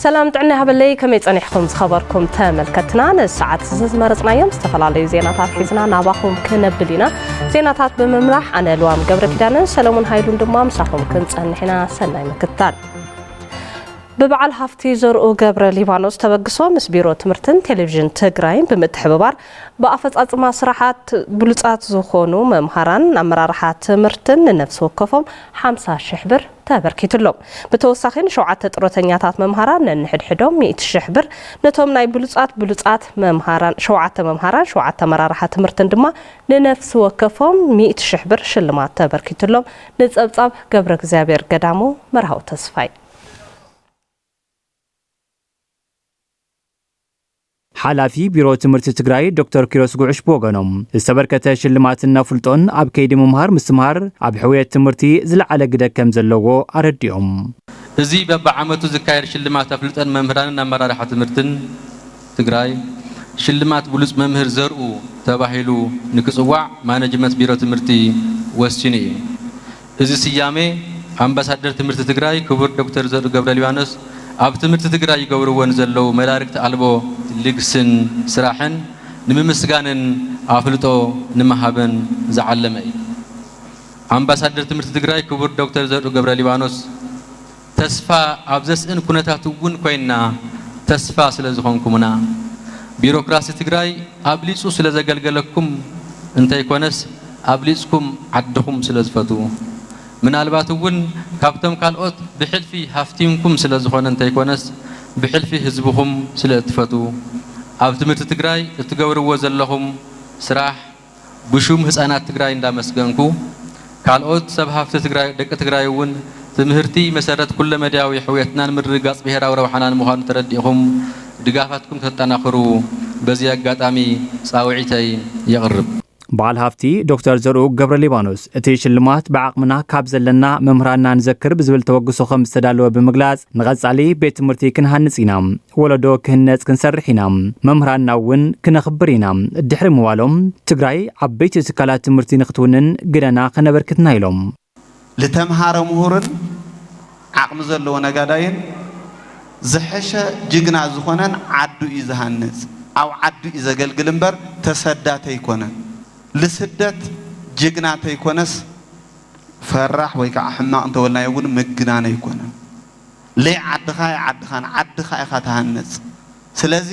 ሰላም ጥዕና ይሃበለይ። ከመይ ጸኒሕኩም ዝኸበርኩም ተመልከትና? ንሰዓት ዝመረጽናዮም ዝተፈላለዩ ዜናታት ሒዝና ናባኹም ክነብል ኢና። ዜናታት ብምምራሕ ኣነ ልዋም ገብረ ኪዳንን ሰለሙን ሃይሉን ድማ ምሳኹም ክንጸንሕ ኢና። ሰናይ ምክትታል። ብበዓል ሃፍቲ ዘርኡ ገብረ ሊባኖስ ተበግሶ ምስ ቢሮ ትምህርትን ቴሌቪዥን ትግራይን ብምትሕብባር ብኣፈጻጽማ ስራሓት ብሉጻት ዝኾኑ መምሃራን ኣመራርሓ ትምህርትን ንነፍሲ ወከፎም ሓምሳ ሽሕ ብር ተበርኪትሎም። ብተወሳኺ ንሸውዓተ ጥሮተኛታት መምሃራን ነንሕድሕዶም ሚእቲ ሽሕ ብር፣ ነቶም ናይ ብሉጻት ብሉጻት መምሃራን ሸውዓተ መምሃራን ሸውዓተ ኣመራርሓ ትምህርትን ድማ ንነፍሲ ወከፎም ሚእቲ ሽሕ ብር ሽልማት ተበርኪትሎም። ንጸብጻብ ገብረ እግዚኣብሔር ገዳሙ መርሃዊ ተስፋይ። ሓላፊ ቢሮ ትምህርቲ ትግራይ ዶክተር ኪሮስ ጉዕሽ ብወገኖም፣ ዝተበርከተ ሽልማትን ኣፍልጦን ኣብ ከይዲ ምምሃር ምስትምሃር ኣብ ሕውየት ትምህርቲ ዝለዓለ ግደ ከም ዘለዎ ኣረዲኦም። እዚ በብዓመቱ ዝካየድ ሽልማት ኣፍልጦን መምህራንን ኣመራርሓ ትምህርትን ትግራይ ሽልማት ብሉፅ መምህር ዘርኡ ተባሂሉ ንክፅዋዕ ማነጅመንት ቢሮ ትምህርቲ ወሲኑ እዩ። እዚ ስያሜ ኣምባሳደር ትምህርቲ ትግራይ ክቡር ዶክተር ዘርኡ ገብረ ሊባኖስ ኣብ ትምህርቲ ትግራይ ይገብርዎ ንዘለዉ መዳርግቲ ኣልቦ ልግስን ስራሕን ንምምስጋንን ኣፍልጦ ንምሃብን ዝዓለመ እዩ። ኣምባሳደር ትምህርቲ ትግራይ ክቡር ዶክተር ዘርኡ ገብረ ሊባኖስ፣ ተስፋ ኣብ ዘስእን ኩነታት እውን ኮይንና ተስፋ ስለ ዝኾንኩምና፣ ቢሮክራሲ ትግራይ ኣብሊፁ ስለ ዘገልገለኩም እንተይኮነስ ኣብሊፅኩም ዓድኹም ስለ ዝፈትዉ፣ ምናልባት እውን ካብቶም ካልኦት ብሕልፊ ሃፍቲምኩም ስለ ዝኾነ እንተይኮነስ ብሕልፊ ህዝብኹም ስለ እትፈትዉ ኣብ ትምህርቲ ትግራይ እትገብርዎ ዘለኹም ስራሕ ብሹም ህፃናት ትግራይ እንዳመስገንኩ፣ ካልኦት ሰብ ሃፍቲ ትግራይ፣ ደቂ ትግራይ እውን ትምህርቲ መሰረት ኩለመዳያዊ ሕውየትናን ምርግጋፅ ብሄራዊ ረብሓናን ምዃኑ ተረዲእኹም ድጋፋትኩም ተጠናኽሩ በዚ ኣጋጣሚ ፃውዒተይ የቕርብ። በዓል ሃፍቲ ዶክተር ዘርኡ ገብረ ሊባኖስ፣ እቲ ሽልማት ብዓቕምና ካብ ዘለና መምህራንና ንዘክር ብዝብል ተበግሶ ከም ዝተዳለወ ብምግላፅ፣ ንቐፃሊ ቤት ትምህርቲ ክንሃንፅ ኢና፣ ወለዶ ክህነፅ ክንሰርሕ ኢና፣ መምህራንና እውን ክነኽብር ኢና። ድሕሪ ምባሎም፣ ትግራይ ዓበይቲ ትካላት ትምህርቲ ንክትውንን ግደና ከነበርክትና ኢሎም። ዝተምሃረ ምሁርን ዓቕሚ ዘለዎ ነጋዳይን ዝሐሸ ጅግና ዝኾነን ዓዱ እዩ ዝሃንጽ፣ ኣብ ዓዱ እዩ ዘገልግል እምበር ተሰዳቲ ኣይኮነን። ልስደት ጅግና ተይኮነስ ፈራሕ ወይ ከዓ ሕማቕ እንተበልናዮ እውን ምግናን ኣይኮነን። ለይ ዓድኻ ኣይዓድኻን፣ ዓድኻ ኢኻ ትሃንጽ። ስለዚ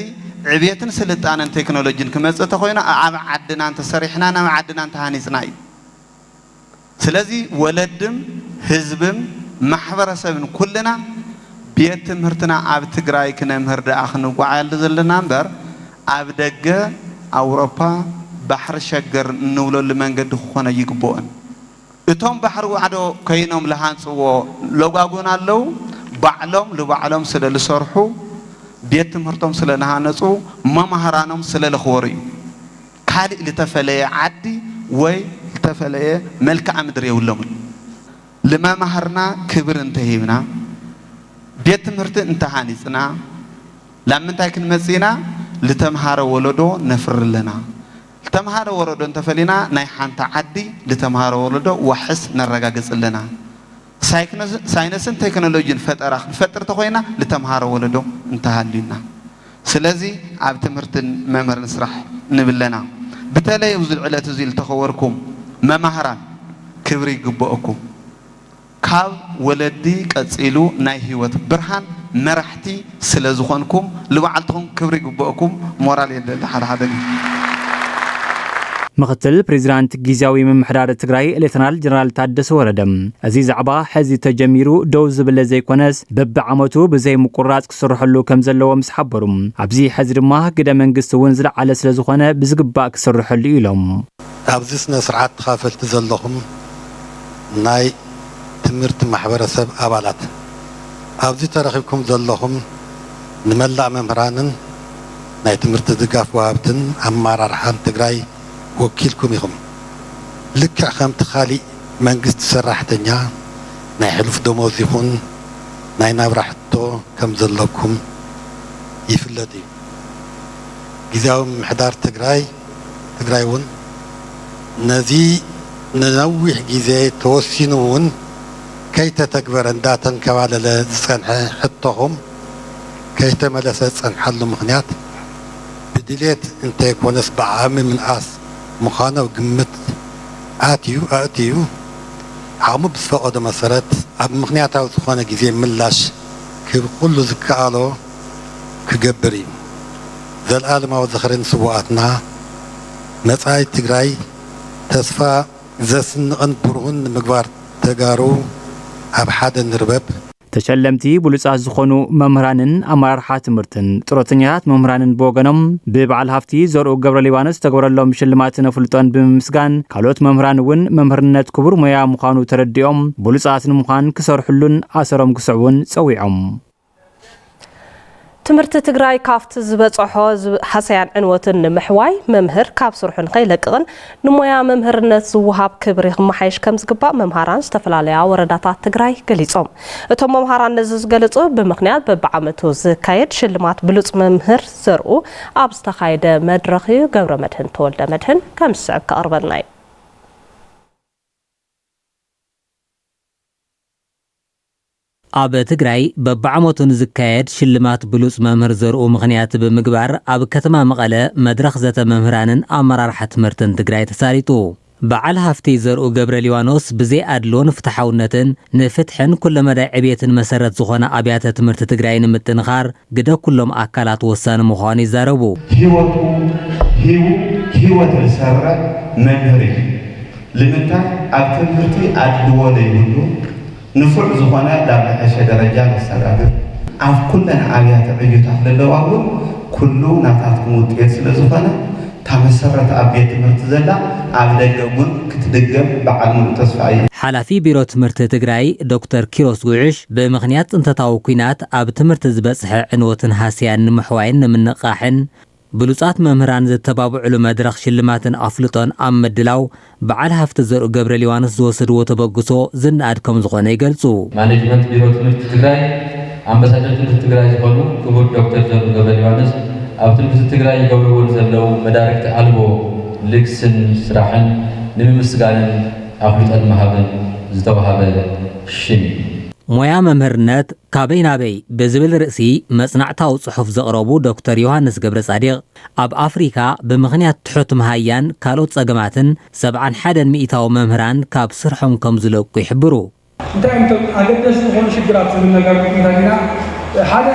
ዕብየትን ስልጣነን ቴክኖሎጂን ክመጽእ እንተኾይኑ ኣብ ዓድና እንተሰሪሕና ናብ ዓድና እንተሃኒጽና እዩ። ስለዚ ወለድም ህዝብም ማሕበረሰብን ኩልና ቤት ትምህርትና ኣብ ትግራይ ክነምህር ደኣ ክንጓዓሉ ዘለና እምበር ኣብ ደገ ኣውሮፓ ባሕሪ ሸገር እንብለሉ መንገዲ ክኾነ ይግብኦን። እቶም ባሕሪ ዋዕዶ ኮይኖም ልሃንፅዎ ለጓጉን ኣለዉ። ባዕሎም ልባዕሎም ስለ ልሰርሑ ቤት ትምህርቶም ስለ ልሃነፁ መማህራኖም ስለ ለኽበሩ እዩ። ካልእ ልተፈለየ ዓዲ ወይ ልተፈለየ መልክዓ ምድሪ የብሎምን። ልመማህርና ክብር እንተሂብና፣ ቤት ትምህርቲ እንተሃኒፅና፣ ላብ ምንታይ ክንመፅእ ኢና? ልተምሃረ ወለዶ ነፍሪ ኣለና። ልተምሃረ ወለዶ እንተፈሊና፣ ናይ ሓንቲ ዓዲ ልተምሃረ ወለዶ ዋሕስ ነረጋግፅ ኣለና። ሳይክኖስ-፣ ሳይነስን ቴክኖሎጂን ፈጠራ ክንፈጥር ተኾይና፣ ልተምሃረ ወለዶ እንተሃልዩና። ስለዚ ኣብ ትምህርትን መምህርን ስራሕ ንብለና። ብተለይ ኣብዚ ዕለት እዚ ልተኸበርኩም መማህራን ክብሪ ይግበአኩም። ካብ ወለዲ ቀጺሉ ናይ ህይወት ብርሃን መራሕቲ ስለ ዝኾንኩም ልባዕልትኹም ክብሪ ይግበአኩም። ሞራል የለ ሓደ ሓደ ግን። ምኽትል ፕሬዚዳንት ጊዜያዊ ምምሕዳር ትግራይ ሌተናል ጀነራል ታደሰ ወረደ፣ እዚ ዛዕባ ሕዚ ተጀሚሩ ደው ዝብለ ዘይኮነስ በብዓመቱ ብዘይ ምቁራፅ ክስርሐሉ ከም ዘለዎ ምስ ሓበሩ፣ ኣብዚ ሕዚ ድማ ግደ መንግስቲ እውን ዝለዓለ ስለ ዝኾነ ብዝግባእ ክስርሐሉ እዩ ኢሎም። ኣብዚ ስነ ስርዓት ተኻፈልቲ ዘለኹም ናይ ትምህርቲ ማሕበረሰብ ኣባላት፣ ኣብዚ ተረኺብኩም ዘለኹም ንመላእ መምህራንን ናይ ትምህርቲ ድጋፍ ወሃብትን ኣመራርሓን ትግራይ ወኪልኩም ኢኹም። ልክዕ ከምቲ ካሊእ መንግስቲ ሰራሕተኛ ናይ ሕሉፍ ደሞዝ ይኹን ናይ ናብራ ሕቶ ከም ዘለኩም ይፍለጥ እዩ። ግዝያዊ ምምሕዳር ትግራይ፣ ትግራይ እውን ነዚ ንነዊሕ ግዜ ተወሲኑ እውን ከይተተግበረ እንዳተንከባለለ ዝጸንሐ ሕቶኹም ከይተመለሰ ዝጸንሓሉ ምኽንያት ብድሌት እንተይኮነስ ብዓቕሚ ምንኣስ ምዃኑ ኣብ ግምት ኣትዩ ኣእትዩ ዓቕሙ ብዝፈቐዶ መሰረት ኣብ ምኽንያታዊ ዝኾነ ግዜ ምላሽ ክህብ ኩሉ ዝከኣሎ ክገብር እዩ። ዘለኣለማዊ ዝኽሪ ንስውኣትና። መጻኢት ትግራይ ተስፋ ዘስንቕን ብሩህን ንምግባር ተጋሩ ኣብ ሓደ ንርበብ። ተሸለምቲ ብሉጻት ዝኾኑ መምህራንን ኣመራርሓ ትምህርትን ጥሮተኛታት መምህራንን ብወገኖም ብበዓል ሃፍቲ ዘርኡ ገብረ ሊባኖስ ዝተገበረሎም ሽልማትን ኣፍልጦን ብምምስጋን ካልኦት መምህራን እውን መምህርነት ክቡር ሞያ ምዃኑ ተረዲኦም ብሉጻት ንምዃን ክሰርሕሉን ኣሰሮም ክስዕቡን ጸዊዖም። ትምህርቲ ትግራይ ካብቲ ዝበፅሖ ዝብ- ሃሰያን ዕንወትን ንምሕዋይ መምህር ካብ ስርሑ ንኸይለቅቕን ንሞያ መምህርነት ዝወሃብ ክብሪ ክመሓየሽ ከም ዝግባእ መምሃራን ዝተፈላለያ ወረዳታት ትግራይ ገሊፆም። እቶም መምሃራን ነዚ ዝገለፁ ብምኽንያት በብዓመቱ ዝካየድ ሽልማት ብሉፅ መምህር ዘርኡ ኣብ ዝተኻየደ መድረኽ እዩ። ገብረ መድህን ተወልደ መድህን ከም ዝስዕብ ከቕርበልና እዩ። ኣብ ትግራይ በብዓመቱ ንዝካየድ ሽልማት ብሉፅ መምህር ዘርኡ ምኽንያት ብምግባር ኣብ ከተማ መቐለ መድረኽ ዘተ መምህራንን ኣመራርሓ ትምህርትን ትግራይ ተሳሊጡ። በዓል ሃፍቲ ዘርኡ ገብረ ሊባኖስ ብዘይ ኣድሎን ፍትሓውነትን ንፍትሕን ኩለመዳይ ዕብየትን መሰረት ዝኾነ ኣብያተ ትምህርቲ ትግራይ ንምጥንኻር ግደ ኩሎም ኣካላት ወሳኒ ምዃኑ ይዛረቡ። ህይወቱ ሂቡ ህይወት ዝሰርዕ መምህር እዩ። ልምንታይ ኣብ ትምህርቲ ኣድልዎ ዘይብሉ ንፉዕ ዝኾነ ላብ ዝሐሸ ደረጃ ዘሰጋግር ኣብ ኩለን ኣብያተ ዕዩታት ዘለዋ እውን ኩሉ ናታትኩም ውጤት ስለ ዝኾነ እታ መሰረት ኣብ ቤት ትምህርቲ ዘላ ኣብ ደገ እውን ክትድገም በዓል ሙሉእ ተስፋ እየ። ሓላፊ ቢሮ ትምህርቲ ትግራይ ዶክተር ኪሮስ ጉዕሽ ብምኽንያት ፅንተታዊ ኲናት ኣብ ትምህርቲ ዝበፅሐ ዕንወትን ሃስያን ንምሕዋይን ንምንቕቓሕን ብሉፃት መምህራን ዘተባብዕሉ መድረኽ ሽልማትን ኣፍልጦን ኣብ ምድላው በዓል ሃፍቲ ዘርኡ ገብረ ሊባኖስ ዝወሰድዎ ተበግሶ ዝነኣድ ከም ዝኾነ ይገልፁ። ማኔጅመንት ቢሮ ትምህርቲ ትግራይ ኣምባሳደር ትምህርቲ ትግራይ ዝኾኑ ክቡር ዶክተር ዘርኡ ገብረ ሊባኖስ ኣብ ትምህርቲ ትግራይ ይገብርዎ ንዘለዉ መዳርግቲ ኣልቦ ልግስን ስራሕን ንምምስጋንን ኣፍልጦ ንምሃብን ዝተዋህበ ሽም እዩ። ሞያ መምህርነት ካበይ ናበይ ብዝብል ርእሲ መጽናዕታዊ ጽሑፍ ዘቕረቡ ዶክተር ዮሃንስ ገብረጻዲቕ፣ ኣብ ኣፍሪካ ብምኽንያት ትሑት መሃያን ካልኦት ጸገማትን ሰብዓን ሓደን ሚእታዊ መምህራን ካብ ስርሖም ከም ዝለቁ ይሕብሩ። እንታይ እዮም እቶም ኣገደስቲ ዝኾኑ ሽግራት ዝብል ነገር እንታይ ኢና ሓደ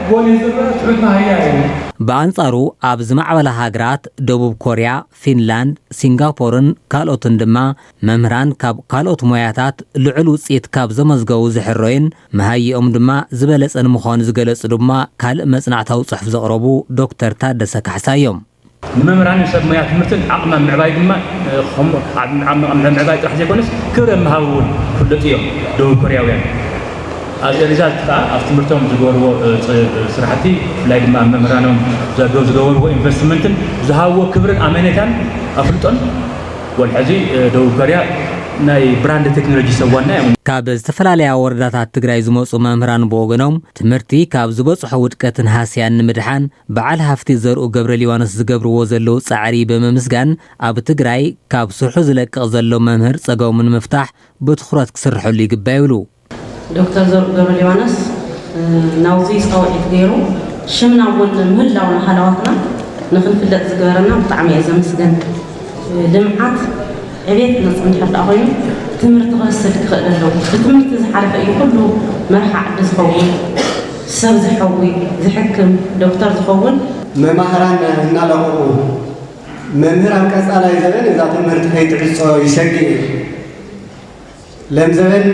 ጎሊ ዝረአ ትሑት መሃያ እዩ። ብኣንጻሩ ኣብ ዝማዕበላ ሃገራት ደቡብ ኮርያ፣ ፊንላንድ፣ ሲንጋፖርን ካልኦትን ድማ መምህራን ካብ ካልኦት ሞያታት ልዑል ውፅኢት ካብ ዘመዝገቡ ዝሕረዩን መሃይኦም ድማ ዝበለፀ ንምዃኑ ዝገለፁ ድማ ካልእ መፅናዕታዊ ፅሑፍ ዘቕረቡ ዶክተር ታደሰ ካሕሳ እዮም። ንመምህራንን ሰብ ሞያ ትምህርትን ዓቕሚ ኣብ ምዕባይ ድማ ኣብ ምዕባይ ጥራሕ ዘይኮነስ ክብሪ ኣብ ምሃብ እውን ክፍለጡ እዮም ደቡብ ኮርያውያን። ኣብ ሪዛልት ከዓ ኣብ ትምህርቶም ዝገበርዎ ስራሕቲ ብፍላይ ድማ ኣብ መምህራኖም ዝገበርዎ ኢንቨስትመንትን ዝሃብዎ ክብርን ኣመኔታን ኣፍልጦን ወልሐዚ ደቡብ ኮርያ ናይ ብራንድ ቴክኖሎጂ ሰብ ዋና እዮም። ካብ ዝተፈላለያ ወረዳታት ትግራይ ዝመፁ መምህራን ብወገኖም ትምህርቲ ካብ ዝበፅሖ ውድቀትን ሃስያን ንምድሓን በዓል ሃፍቲ ዘርኡ ገብረ ሊባኖስ ዝገብርዎ ዘለዉ ፃዕሪ ብምምስጋን ኣብ ትግራይ ካብ ስርሑ ዝለቅቕ ዘሎ መምህር ፀገሙ ንምፍታሕ ብትኹረት ክስርሐሉ ይግባእ ይብሉ። ዶክተር ዘርኡ ገብረ ሊባኖስ ናብዚ ፃውዒት ገይሩ ሽምና እውን ምህላው ንሃለዋትና ንክንፍለጥ ዝገበረና ብጣዕሚ እየ ዘመስገን። ልምዓት ዕቤት ክመፅእ እንድሕር ደኣ ኮይኑ ትምህርቲ ክበስል ክኽእል ኣለዎ። ብትምህርቲ ዝሓለፈ እዩ ኩሉ መርሓ ዓዲ ዝኸውን ሰብ ዝሐዊ ዝሕክም ዶክተር ዝኸውን። መማህራን እናለቐቑ መምህር ኣብ ቀፃላይ ዘበን እዛ ትምህርቲ ከይትዕፆ ይሰግእ እዩ። ለም ዘበን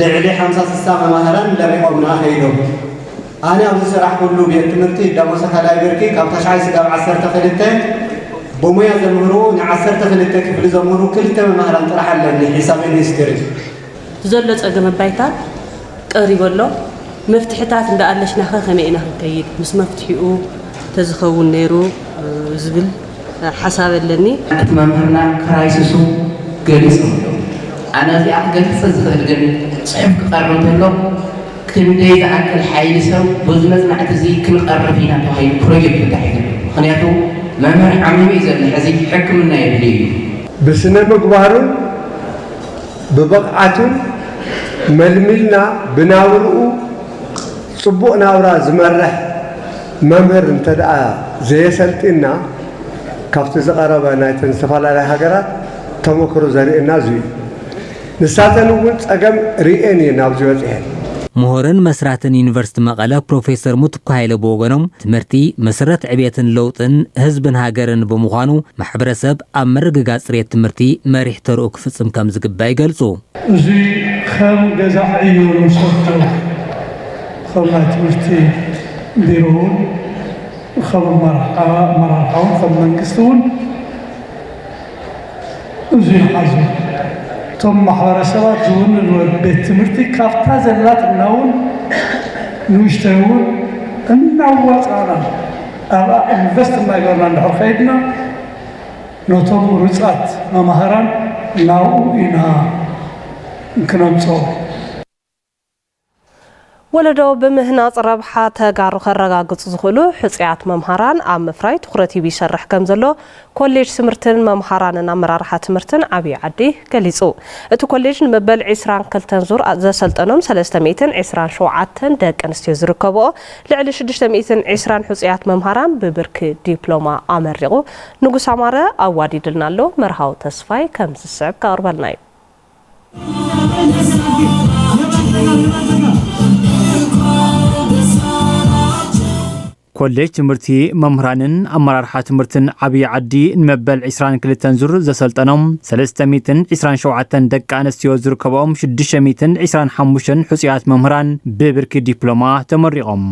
ልዕሊ ሓምሳ ስሳ መማህራን ለቒቖምና ከይዶም። ኣነ ኣብ ዝሰራሕኩሉ ቤት ትምህርቲ ዳሞሰ ካልኣይ ብርኪ ካብ ታሽዓይ ስጋብ ዓሰርተ ክልተ ብሙያ ዘምህሩ ንዓሰርተ ክልተ ክፍሊ ዘምህሩ ክልተ መማህራን ጥራሕ ኣለኒ ሒሳብን ሂስትሪ። ዘሎ ጸገም ኣባይታ ቀሪቡ ኣሎ። መፍትሕታት እንዳ ኣለሽናኸ ከመይ ኢና ክንከይድ ምስ መፍትሒኡ ተዝኸውን ነይሩ ዝብል ሓሳብ ኣለኒ። እቲ መምህርና ክራይሲሱ ገሊጹ ኣሎ። ኣነ እዚኣ ክገልጽ ዝኽእል ግን ጽሑፍ ክቐርብ እንተሎ ክንደይ ዝኣክል ሓይሊ ሰብ በዚ መጽናዕቲ እዚ ክንቐርብ ኢና ተባሂሉ ፕሮጀክት ተታሒዙ ኣሎ። ምኽንያቱ መምህር ዓሚሙ እዩ ዘሎ። ሕዚ ሕክምና የድልዮ እዩ። ብስነ ምግባሩን ብብቕዓቱን መልሚልና ብናብርኡ ጽቡቕ ናብራ ዝመርሕ መምህር እንተ ደኣ ዘየሰልጢና፣ ካብቲ ዝቐረበ ናይተን ዝተፈላለያ ሃገራት ተመክሮ ዘርእየና እዚ እዩ። ንሳተን እውን ጸገም ርእየን እየን ናብዚ በጺሐን። ምሁርን መስራትን ዩኒቨርሲቲ መቐለ ፕሮፌሰር ምትኩ ሃይለ ብወገኖም፣ ትምህርቲ መሰረት ዕቤትን ለውጥን ህዝብን ሃገርን ብምዃኑ፣ ማሕበረሰብ ኣብ ምርግጋጽ ጽሬት ትምህርቲ መሪሕ ተርኡ ክፍጽም ከም ዝግባእ ይገልጹ። እዚ ከም ገዛ ዕዮ ንውሰዶ፣ ከም ናይ ትምህርቲ ቢሮ እውን፣ ከም ኣመራርሓ ኣመራርሓ እውን፣ ከም መንግስቲ እውን እዚ ይሓዙ። እቶም ማሕበረሰባት ዝውንንዎ ቤት ትምህርቲ ካብታ ዘላትና እውን ንውሽተይ እውን እናዋፃእና ኣብኣ ኢንቨስት እናገበርና እንድሕር ከይድና ነቶም ምሩፃት መማህራን ናብኡ ኢና ክነምፅኦም። ወለዶ ብምህናፅ ረብሓ ተጋሩ ከረጋግፁ ዝኽእሉ ሕፁያት መምሃራን ኣብ ምፍራይ ትኹረት ሂቡ ይሰርሕ ከም ዘሎ ኮሌጅ ትምህርትን መምሃራንን ኣመራርሓ ትምህርትን ዓብዪ ዓዲ ገሊፁ። እቲ ኮሌጅ ንመበል ዕስራን ክልተን ዙር ዘሰልጠኖም ሰለስተ ሚእትን ዕስራን ሸውዓተን ደቂ ኣንስትዮ ዝርከብኦ ልዕሊ ሽዱሽተ ሚእትን ዕስራን ሕፁያት መምሃራን ብብርኪ ዲፕሎማ ኣመሪቑ። ንጉስ ኣማረ ኣዋዲድልና ኣሎ፣ መርሃዊ ተስፋይ ከም ዝስዕብ ከቕርበልና እዩ። ኮሌጅ ትምህርቲ መምህራንን ኣመራርሓ ትምህርትን ዓብዪ ዓዲ ንመበል ዕስራን ክልተን ዙር ዘሰልጠኖም ሰለስተ ሚእትን ዕስራን ሸውዓተን ደቂ ኣንስትዮ ዝርከብኦም ሽዱሽተ ሚእትን ዕስራን ሓሙሽተን ሕፁያት መምህራን ብብርኪ ዲፕሎማ ተመሪቖም።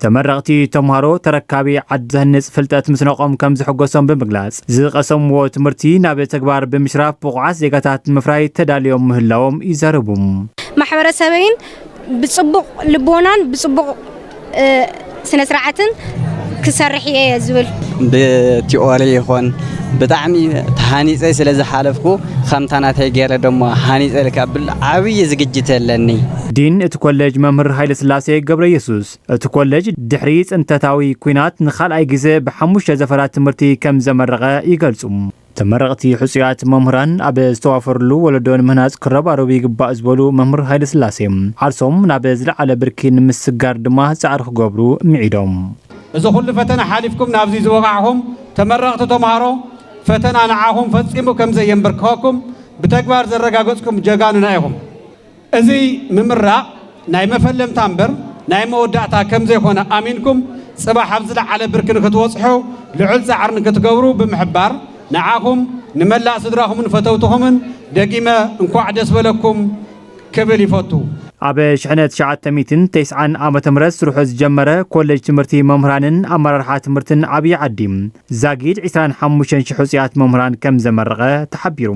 ተመረቕቲ ተምሃሮ ተረካቢ ዓዲ ዘህንጽ ፍልጠት ምስነቖም ከም ዝሕጎሶም ብምግላጽ፣ ዝቐሰምዎ ትምህርቲ ናብ ተግባር ብምሽራፍ ብቑዓት ዜጋታት ንምፍራይ ተዳልዮም ምህላዎም ይዛረቡ። ማሕበረሰበይን ብጽቡቕ ልቦናን ብጽቡቕ ስነ ስርዓትን ክሰርሕ እየ ዝብል። ብቲኦሪ ይኾን ብጣዕሚ ተሃኒፀ ስለ ዝሓለፍኩ ከምታ ናተይ ገይረ ደሞ ሃኒፀ ኢልካ ብል ዓብዪ ዝግጅት የለኒ። ዲን እቲ ኮሌጅ መምህር ሃይለስላሴ ገብረየሱስ፣ እቲ ኮሌጅ ድሕሪ ፅንተታዊ ኲናት ንኻልኣይ ግዜ ብሓሙሽተ ዘፈራት ትምህርቲ ከም ዘመረቐ ይገልፁ። ተመረቕቲ ሕፁያት መምህራን ኣብ ዝተዋፈርሉ ወለዶ ንምህናፅ ክረባረቡ ይግባእ ዝበሉ መምህር ሃይለስላሴ፣ ዓርሶም ናብ ዝለዓለ ብርኪ ንምስግጋር ድማ ፃዕሪ ክገብሩ ምዒዶም። እዚ ኩሉ ፈተና ሓሊፍኩም ናብዚ ዝበቓዕኹም ተመረቕቲ ተምሃሮ፣ ፈተና ንዓኹም ፈጺሙ ከም ዘየንበርክኸኩም ብተግባር ዘረጋገጽኩም ጀጋኑና ኢኹም። እዚ ምምራቕ ናይ መፈለምታ እምበር ናይ መወዳእታ ከም ዘይኮነ ኣሚንኩም፣ ጽባሕ ኣብ ዝለዓለ ብርኪ ንክትበጽሑ ልዑል ጻዕሪ ንክትገብሩ ብምሕባር፣ ንዓኹም ንመላእ ስድራኹምን ፈተውትኹምን ደጊመ እንኳዕ ደስ በለኩም ክብል ይፈቱ። ኣብ ሽሕነ ትሽዓተ ሚእትን ተስዓን ዓመተ ምህረት ስርሑ ዝጀመረ ኮሌጅ ትምህርቲ መምህራንን ኣመራርሓ ትምህርትን ዓብዪ ዓዲ፣ ዛጊድ ዕስራን ሓሙሽተን ሽሕ ሕፁያት መምህራን ከም ዘመረቐ ተሓቢሩ።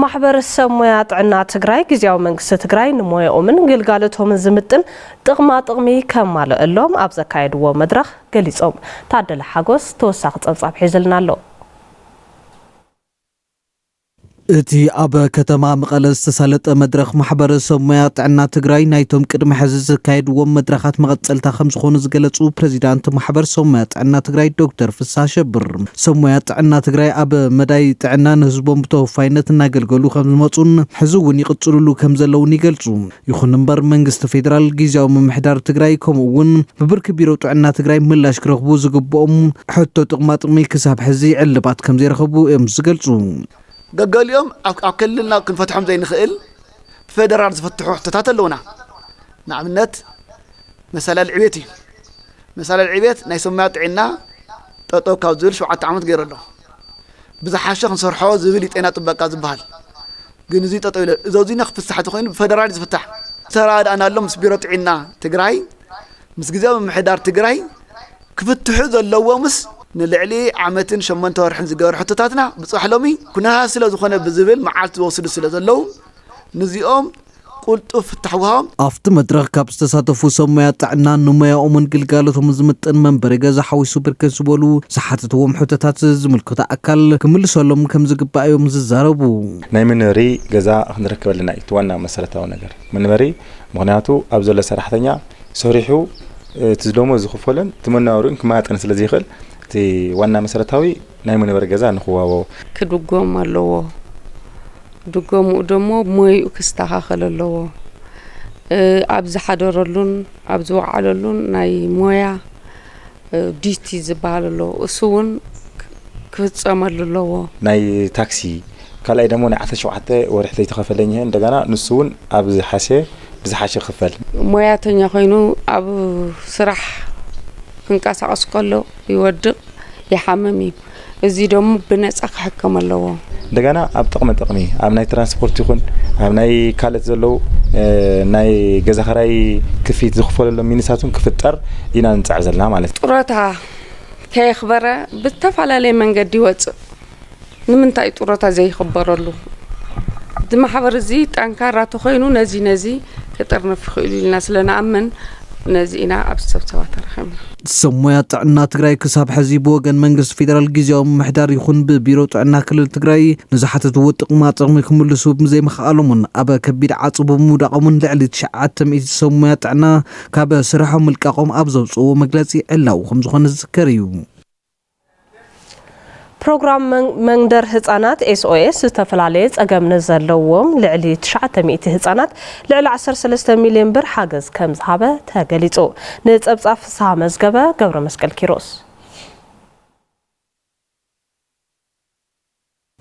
ማሕበረሰብ ሞያ ጥዕና ትግራይ፣ ግዝያዊ መንግስቲ ትግራይ ንሞያኦምን ግልጋሎቶምን ዝምጥን ጥቕማ ጥቕሚ ከማልአሎም ኣብ ዘካየድዎ መድረኽ ገሊፆም። ታደለ ሓጎስ ተወሳኺ ፀብፃብ ሒዝልና ኣሎ። እቲ ኣብ ከተማ መቐለ ዝተሳለጠ መድረኽ ማሕበረሰብ ሞያ ጥዕና ትግራይ ናይቶም ቅድሚ ሕዚ ዝካየድዎም መድረኻት መቐፀልታ ከም ዝኾኑ ዝገለፁ ፕሬዚዳንት ማሕበረሰብ ሞያ ጥዕና ትግራይ ዶክተር ፍስሃ ኣሸብር፣ ሰብ ሞያ ጥዕና ትግራይ ኣብ መዳይ ጥዕና ንህዝቦም ብተወፋይነት እናገልገሉ ከም ዝመፁን ሕዚ እውን ይቕፅልሉ ከም ዘለውን ይገልፁ። ይኹን እምበር መንግስቲ ፌዴራል፣ ግዝያዊ ምምሕዳር ትግራይ ከምኡ እውን ብብርኪ ቢሮ ጥዕና ትግራይ ምላሽ ክረኽቡ ዝግብኦም ሕቶ ጥቕማ ጥቕሚ ክሳብ ሕዚ ዕልባት ከም ዘይረኸቡ እዮም ዝገልፁ። ገገሊኦም ኣብ ኣብ ክልልና ክንፈትሖም ዘይንኽእል ብፌደራል ዝፍትሑ ሕቶታት ኣለዉና። ንኣብነት መሳለል ዕቤት እዩ። መሳለል ዕቤት ናይ ሰብ ሞያ ጥዕና ጠጠው ካብ ዝብል ሸውዓተ ዓመት ገይሩ ኣሎ። ብዝሓሸ ክንሰርሖ ዝብል እዩ ጤና ጥበቃ ዝበሃል። ግን እዚ ጠጠው ኢለ እዞ እዚና ክፍሳሕ ተኾይኑ ብፈደራል እዩ ዝፍታሕ። ተራድኣና ኣሎ ምስ ቢሮ ጥዕና ትግራይ ምስ ግዜ ምምሕዳር ትግራይ ክፍትሑ ዘለዎምስ ንልዕሊ ዓመትን ሸሞንተ ወርሕን ዝገበሩ ሕቶታትና ብፅባሕ ሎሚ ኩነታት ስለ ዝኾነ ብዝብል መዓልቲ ዝወስዱ ስለ ዘለዉ ንዚኦም ቁልጡፍ ፍታሕ ውሃቦም። ኣብቲ መድረኽ ካብ ዝተሳተፉ ሰብ ሞያ ጥዕና ንሞያኦምን ግልጋሎቶምን ዝምጥን መንበሪ ገዛ ሓዊሱ ብርክት ዝበሉ ዝሓተትዎም ሕቶታት ዝምልከቶ ኣካል ክምልሰሎም ከም ዝግባእ እዮም ዝዛረቡ። ናይ መንበሪ ገዛ ክንረክበልና እዩ እቲ ዋና መሰረታዊ ነገር መንበሪ። ምኽንያቱ ኣብ ዘሎ ሰራሕተኛ ሰሪሑ እቲ ደሞዝ ዝኽፈሎን እቲ መነባብርኡን ክመጣጠን ስለ ዘይኽእል እቲ ዋና መሰረታዊ ናይ መንበሪ ገዛ ንክዋቦ። ክድጎም ኣለዎ። ድጎምኡ ደሞ ሞይኡ ክስተኻኸል ኣለዎ። ኣብ ዝሓደረሉን ኣብ ዝወዓለሉን ናይ ሞያ ዲቲ ዝበሃል ኣሎ፣ እሱ እውን ክፍፀመሉ ኣለዎ። ናይ ታክሲ ካልኣይ ደሞ ናይ ዓሰርተ ሸውዓተ ወርሒ ዘይተኸፈለኝ ይሀ እንደገና ንሱ እውን ኣብ ዝሓሸ ብዝሓሸ ክፈል። ሞያተኛ ኮይኑ ኣብ ስራሕ ክንቀሳቐስ ከሎ ይወድቕ፣ ይሓምም እዩ። እዚ ደሞ ብነፃ ክሕከም ኣለዎ። እንደገና ኣብ ጥቕሚ ጥቕሚ ኣብ ናይ ትራንስፖርት ይኹን ኣብ ናይ ካልእት ዘለዉ ናይ ገዛ ኸራይ ክፊት ዝኽፈለሎም ሚኒሳት እውን ክፍጠር ኢና ንፅዕር ዘለና ማለት እዩ። ጡረታ ከየኽበረ ብዝተፈላለየ መንገዲ ይወፅእ። ንምንታይ ጡረታ ዘይኽበረሉ? እዚ ማሕበር እዚ ጠንካራ ተኾይኑ ነዚ ነዚ ክጥርንፍ ይኽእሉ ኢልና ስለ ንኣምን ነዚ ኢና ኣብዚ ስብሰባ ተረኺብና። ሰብ ሞያ ጥዕና ትግራይ ክሳብ ሕዚ ብወገን መንግስቲ ፌደራል ግዜያዊ ምምሕዳር ይኹን ብቢሮ ጥዕና ክልል ትግራይ ንዝሓተትዎ ጥቕማ ጥቕሚ ክምልሱ ብዘይምኽኣሎምን ኣብ ከቢድ ዓፀቦ ብምውዳቖምን ልዕሊ ትሽዓተ ሚእቲ ሰብ ሞያ ጥዕና ካብ ስርሖም ምልቃቖም ኣብ ዘውፅእዎ መግለፂ ዕላዊ ከምዝኾነ ዝዝከር እዩ። ፕሮግራም መንደር ህፃናት ኤስኦኤስ ዝተፈላለየ ፀገም ንዘለዎም ልዕሊ ትሽዓተ ሚእቲ ህፃናት ልዕሊ ዓሰርተ ሰለስተ ሚልዮን ብር ሓገዝ ከምዝሃበ ተገሊፁ። ንፀብፃብ ፍስሃ መዝገበ ገብረመስቀል ኪሮስ።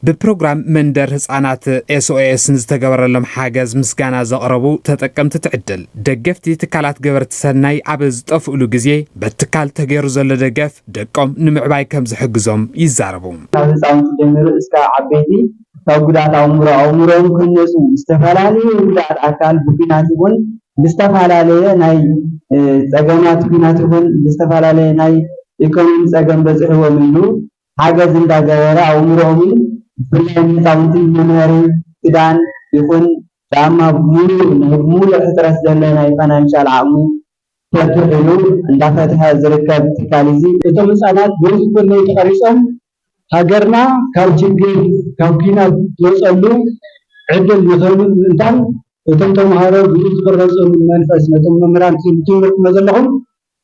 ብፕሮግራም መንደር ህፃናት ኤስኦኤስ ንዝተገበረሎም ሓገዝ ምስጋና ዘቕረቡ ተጠቀምቲ ትዕድል ደገፍቲ ትካላት ገበርቲ ሰናይ ኣብ ዝጠፍእሉ ግዜ በቲ ትካል ተገይሩ ዘሎ ደገፍ ደቆም ንምዕባይ ከም ዝሕግዞም ይዛረቡ። ካብ ህፃውንቲ ጀሚሩ እስካብ ዓበይቲ ካብ ጉድኣት ኣእምሮ ኣእምሮኦም ክህነፁ ዝተፈላለዩ ጉድኣት ኣካል ብኲናት ይኹን ብዝተፈላለየ ናይ ፀገማት ኲናት ይኹን ብዝተፈላለየ ናይ ኢኮኖሚ ፀገም በፂሕዎም እዩ። ሓገዝ እንዳገበረ ኣእምሮኦምን ብፍላይ ንህፃውንቲ ንመምሃሪ ክዳን ይኹን ጫማ ሙሉእ ናይ ሙሉእ ሕፅረት ዘሎ ናይ ፋይናንሻል ዓቕሚ ፈትሕ ኢሉ እንዳፈትሐ ዝርከብ ትካል እዚ። እቶም ህፃናት በዚ ዘለዉ ተቐሪፆም ሃገርና ካብ ችግር ካብ ኲናት ትወፀሉ ዕድል ንኽህሉ ምእንታን እቶም ተምሃሮ ብኡ ዝቕረፀሉ መንፈስ ነቶም መምህራን ትምህርቲ መዘለኹም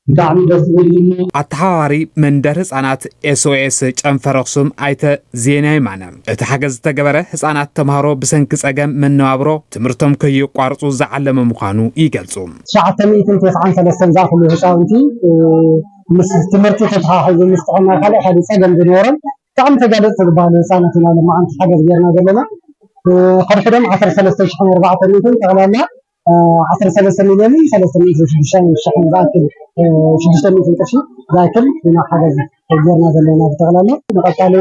ብጣዕሚ ደስ ዝብል እዩ። ኣተሓባባሪ መንደር ህፃናት ኤስኦኤስ ጨንፈር ኣኽሱም ኣይተ ዜና የማነ እቲ ሓገዝ ዝተገበረ ህፃናት ተምሃሮ ብሰንኪ ፀገም መነባብሮ ትምህርቶም ከየቋርፁ ዝዓለመ ምዃኑ ይገልፁ። ትሽዓተ ሚእትን ተስዓን ሰለስተን ዝኣኽሉ ህፃውንቲ ምስ ትምህርቲ ተተሓሒዙ ምስ ጥዕና ካልእ ካልእ ፀገም ዝነበሮም ብጣዕሚ ተጋለፅቲ ዝበሃሉ ህፃናት ኢና ሎማዓንቲ ሓገዝ ጌርና ዘለና። ሕድሕዶም ዓሰርተ ሰለስተ ሽሕን ኣርባዕተ ሚእትን ጠቕላላ ዓሰርተ ሰለስተ ሚልዮንን ሰለስተ ሚእትን ሽዱሽተ ሽሕን ዝኣክል ሽዱሽተ ሚእትን ቅርሺ ዝኣክል ኢና ሓገዝ ጌርና ዘለና ብጠቕላላ ንቐፃሊ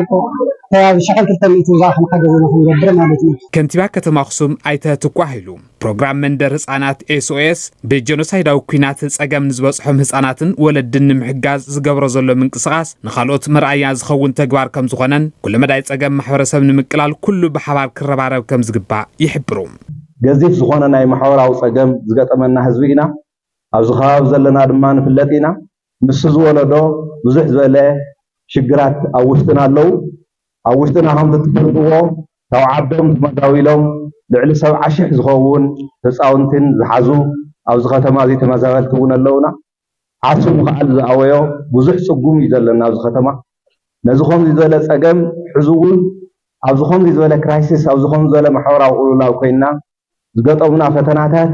ከባቢ ሽሕን ክልተ ሚእትን ዝኣኽል ሓገዝ ኢና ክንገብር ማለት እዩ። ከንቲባ ከተማ ኣኽሱም ኣይተ ትኳ ሃይሉ ፕሮግራም መንደር ህፃናት ኤስኦኤስ ብጀኖሳይዳዊ ኲናት ፀገም ንዝበፅሖም ህፃናትን ወለድን ንምሕጋዝ ዝገብሮ ዘሎ ምንቅስቓስ ንኻልኦት መርኣያ ዝኸውን ተግባር ከምዝኾነን ኩለመዳይ ፀገም ማሕበረሰብ ንምቅላል ኩሉ ብሓባር ክረባረብ ከምዝግባእ ይሕብሩ። ገዚፍ ዝኾነ ናይ ማሕበራዊ ፀገም ዝገጠመና ህዝቢ ኢና። ኣብዚ ከባቢ ዘለና ድማ ንፍለጥ ኢና። ንሱ ዝወለዶ ብዙሕ ዝበለ ሽግራት ኣብ ውሽጥና ኣለዉ። ኣብ ውሽጥና ከምቲ ትፈልጥዎ ካብ ዓዶም ተመዛዊሎም ልዕሊ ሰብዓ ሽሕ ዝኸውን ህፃውንትን ዝሓዙ ኣብዚ ከተማ እዚ ተመዛበልቲ እውን ኣለውና። ዓርሱ ምኽኣል ዝኣወዮ ብዙሕ ፅጉም እዩ ዘለና ኣብዚ ከተማ። ነዚ ከምዚ ዝበለ ፀገም ሕዚ እውን ኣብዚ ከምዚ ዝበለ ክራይሲስ ኣብዚ ከምዚ ዝበለ ማሕበራዊ ቅልውላው ኮይንና ዝገጠሙና ፈተናታት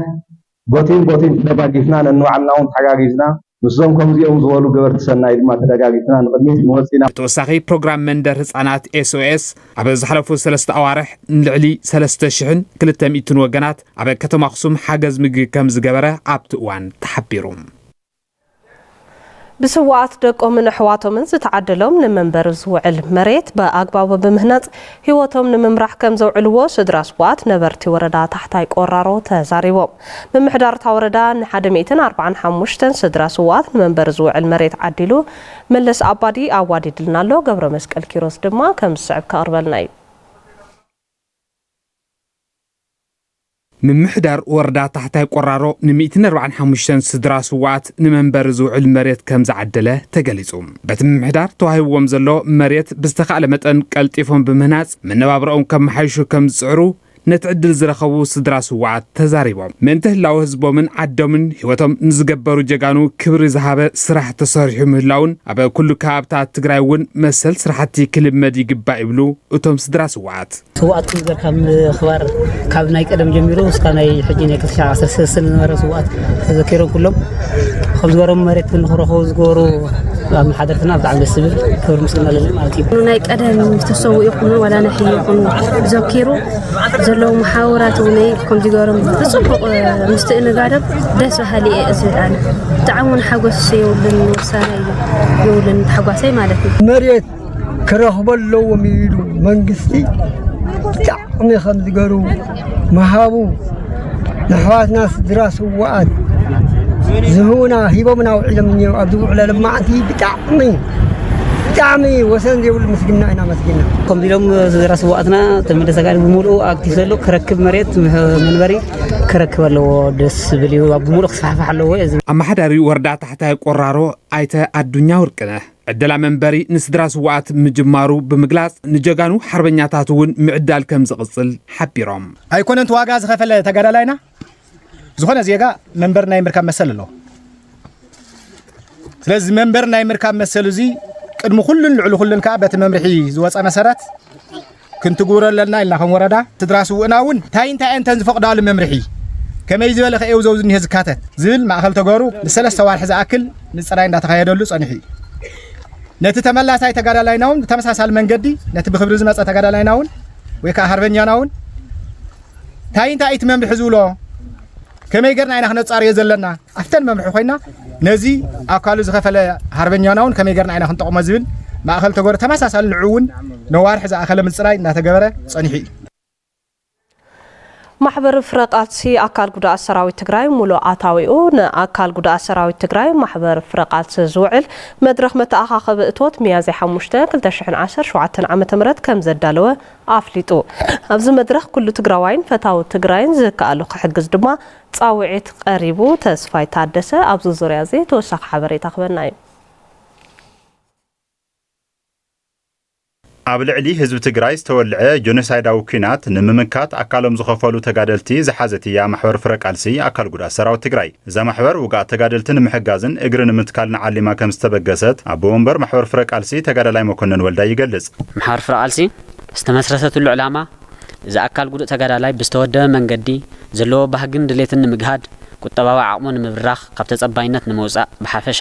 ጎቲን ጎቲን ተደጋጊፍና ነንባዕልና እውን ተሓጋጊዝና ምስዞም ከምዚኦም ዝበሉ ገበርቲ ሰናይ ድማ ተደጋጊፍና ንቕድሚት ንወፅእ ኢና። ብተወሳኺ ፕሮግራም መንደር ህፃናት ኤስኦኤስ ኣብ ዝሓለፉ ሰለስተ ኣዋርሕ ንልዕሊ ሰለስተ ሽሕን ክልተ ሚእትን ወገናት ኣብ ከተማ ኣኽሱም ሓገዝ ምግቢ ከም ዝገበረ ኣብቲ እዋን ተሓቢሩ። ብስውኣት ደቆምን ኣሕዋቶምን ዝተዓደሎም ንመንበሪ ዝውዕል መሬት ብኣግባቡ ብምህናፅ ህይወቶም ንምምራሕ ከም ዘውዕልዎ ስድራ ስውኣት ነበርቲ ወረዳ ታሕታይ ቆራሮ ተዛሪቦም። ምምሕዳር እታ ወረዳ ንሓደ ሚእትን ኣርባዓን ሓሙሽተን ስድራ ስውኣት ንመንበሪ ዝውዕል መሬት ዓዲሉ። መለስ ኣባዲ ኣዋዲድልና ኣሎ፣ ገብረመስቀል ኪሮስ ድማ ከም ዝስዕብ ከቕርበልና እዩ። ምምሕዳር ወረዳ ታሕታይ ቆራሮ ን ሚእትን ኣርባዓን ሓሙሽተን ስድራ ስውኣት ንመንበሪ ዝውዕል መሬት ከም ዝዓደለ ተገሊፁ። በቲ ምምሕዳር ተዋሂብዎም ዘሎ መሬት ብዝተኻእለ መጠን ቀልጢፎም ብምህናፅ መነባብርኦም ከመሓይሹ ከም ዝፅዕሩ ነቲ ዕድል ዝረኸቡ ስድራ ስውኣት ተዛሪቦም። ምእንቲ ህላወ ህዝቦምን ዓዶምን ህይወቶም ንዝገበሩ ጀጋኑ ክብሪ ዝሃበ ስራሕ ተሰሪሑ ምህላውን ኣብ ኩሉ ከባብታት ትግራይ እውን መሰል ስራሕቲ ክልመድ ይግባእ ይብሉ እቶም ስድራ ስውኣት። ስውኣት ክልተ ካብ ምኽባር ካብ ናይ ቀደም ጀሚሩ እስካብ ናይ ሕጂ ናይ ክልተ ሺሕ ዓሰርተ ሰለስተ ዝነበረ ስውኣት ተዘኪሮም ኩሎም ከም ዝበሮም መሬት ንኽረኸቡ ዝገበሩ ኣመሓደርትና ብጣዕሚ ደስ ዝብል ክብሪ ምስጋና ኣለኒ ማለት እዩ። ናይ ቀደም ዝተሰውኡ ይኹኑ ዋላ ናይ ሕጂ ይኹኑ ዘኪሩ ዘለዉ መሓውራት እውን ከምዚ ገይሮም ብፅቡቕ ምስትእንጋዶም ደስ በሃሊ እየ ዝብል ኣነ። ብጣዕሚ እውን ሓጎስ የብሉን ውሳነ እዩ የብሉን ታሕጓሰይ ማለት እዩ። መሬት ክረኽቦ ኣለዎም ኢሉ መንግስቲ ብጣዕሚ ከም ዝገሩ ምሃቡ ንሕዋትና ስድራ ስውኣት ዝህቡና ሂቦምና ውዒሎም እኒኦ ኣብዚ ውዕለሎም መዓልቲ ብጣዕሚ ብጣዕሚ ወሰን ዘይብሉ ምስግና ኢና መስጊና። ከምዚ ኢሎም ስድራ ስውኣትና ተመደ ተጋድል ብምሉኡ ኣክቲቭ ዘሎ ክረክብ መሬት መንበሪ ክረክብ ኣለዎ። ደስ ዝብል እዩ። ኣብ ብምሉኡ ክስፋሕፋሕ ኣለዎ። ኣመሓዳሪ ወረዳ ታሕታይ ቆራሮ ኣይተ ኣዱኛ ወርቅነህ ዕደላ መንበሪ ንስድራ ስውኣት ምጅማሩ ብምግላጽ፣ ንጀጋኑ ሓርበኛታት እውን ምዕዳል ከም ዝቕጽል ሓቢሮም። ኣይኮነን እቲ ዋጋ ዝኸፈለ ተጋዳላይና፣ ዝኾነ ዜጋ መንበሪ ናይ ምርካብ መሰል ኣለዎ። ስለዚ መንበሪ ናይ ምርካብ መሰል እዚ ቅድሚ ኩሉን ልዕሊ ኩሉን ከኣ በቲ መምርሒ ዝወጸ መሰረት ክንትግብሮ ኣለና ኢልና ከም ወረዳ። ስድራ ስውእና እውን እንታይ እንታይ እንተን ዝፈቕዳሉ መምርሒ ከመይ ዝበለ ከየው ዘው ዝኒሀ ዝካተት ዝብል ማእኸል ተገሩ ንሰለስተ ዋርሒ ዝኣክል ምፅራይ እንዳተኻየደሉ ጸኒሑ እዩ። ነቲ ተመላሳይ ተጋዳላይና እውን ብተመሳሳሊ መንገዲ ነቲ ብክብሪ ዝመፀ ተጋዳላይና እውን ወይ ከዓ ሃርበኛና እውን እንታይ እንታይ እቲ መምርሒ ዝብሎ ከመይ ገርና ኢና ክነፃርዮ ዘለና ኣብተን መምርሒ ኮይና ነዚ ኣካሉ ዝኸፈለ ሃርበኛና እውን ከመይ ገርና ኢና ክንጠቕሞ ዝብል ማእኸል ተገሩ ተመሳሳሊ ንዑ እውን ነዋርሒ ዝኣኸለ ምፅራይ እንዳተገበረ ፀኒሑ እዩ። ማሕበር ፍረ ቃልሲ ኣካል ጉዱኣት ሰራዊት ትግራይ ሙሉእ ኣታዊኡ ንኣካል ጉዱኣት ሰራዊት ትግራይ ማሕበር ፍረ ቃልሲ ዝውዕል መድረኽ መተኣኻኸቢ እቶት ሚያዝያ ሓሙሽተ ክልተ ሽሕን ዓሰርተ ሸውዓተን ዓመተ ምህረት ከም ዘዳለወ ኣፍሊጡ። ኣብዚ መድረኽ ኩሉ ትግራዋይን ፈታዊ ትግራይን ዝከኣሉ ክሕግዝ ድማ ፃውዒት ቀሪቡ። ተስፋይ ታደሰ ኣብዚ ዙርያ እዚ ተወሳኺ ሓበሬታ ክበና እዩ። ኣብ ልዕሊ ህዝቢ ትግራይ ዝተወልዐ ጆኖሳይዳዊ ኲናት ንምምካት ኣካሎም ዝኸፈሉ ተጋደልቲ ዝሓዘት እያ ማሕበር ፍረ ቃልሲ ኣካል ጉድኣት ሰራዊት ትግራይ። እዛ ማሕበር ውግኣት ተጋደልቲ ንምሕጋዝን እግሪ ንምትካልን ዓሊማ ከም ዝተበገሰት ኣቦ ወንበር ማሕበር ፍረ ቃልሲ ተጋዳላይ መኮነን ወልዳይ ይገልጽ። ማሕበር ፍረ ቃልሲ ዝተመስረተትሉ ዕላማ እዚ ኣካል ጉዱእ ተጋዳላይ ብዝተወደበ መንገዲ ዘለዎ ባህግን ድሌትን ንምግሃድ፣ ቁጠባዊ ዓቕሙ ንምብራኽ፣ ካብ ተጸባይነት ንምውጻእ ብሓፈሻ፣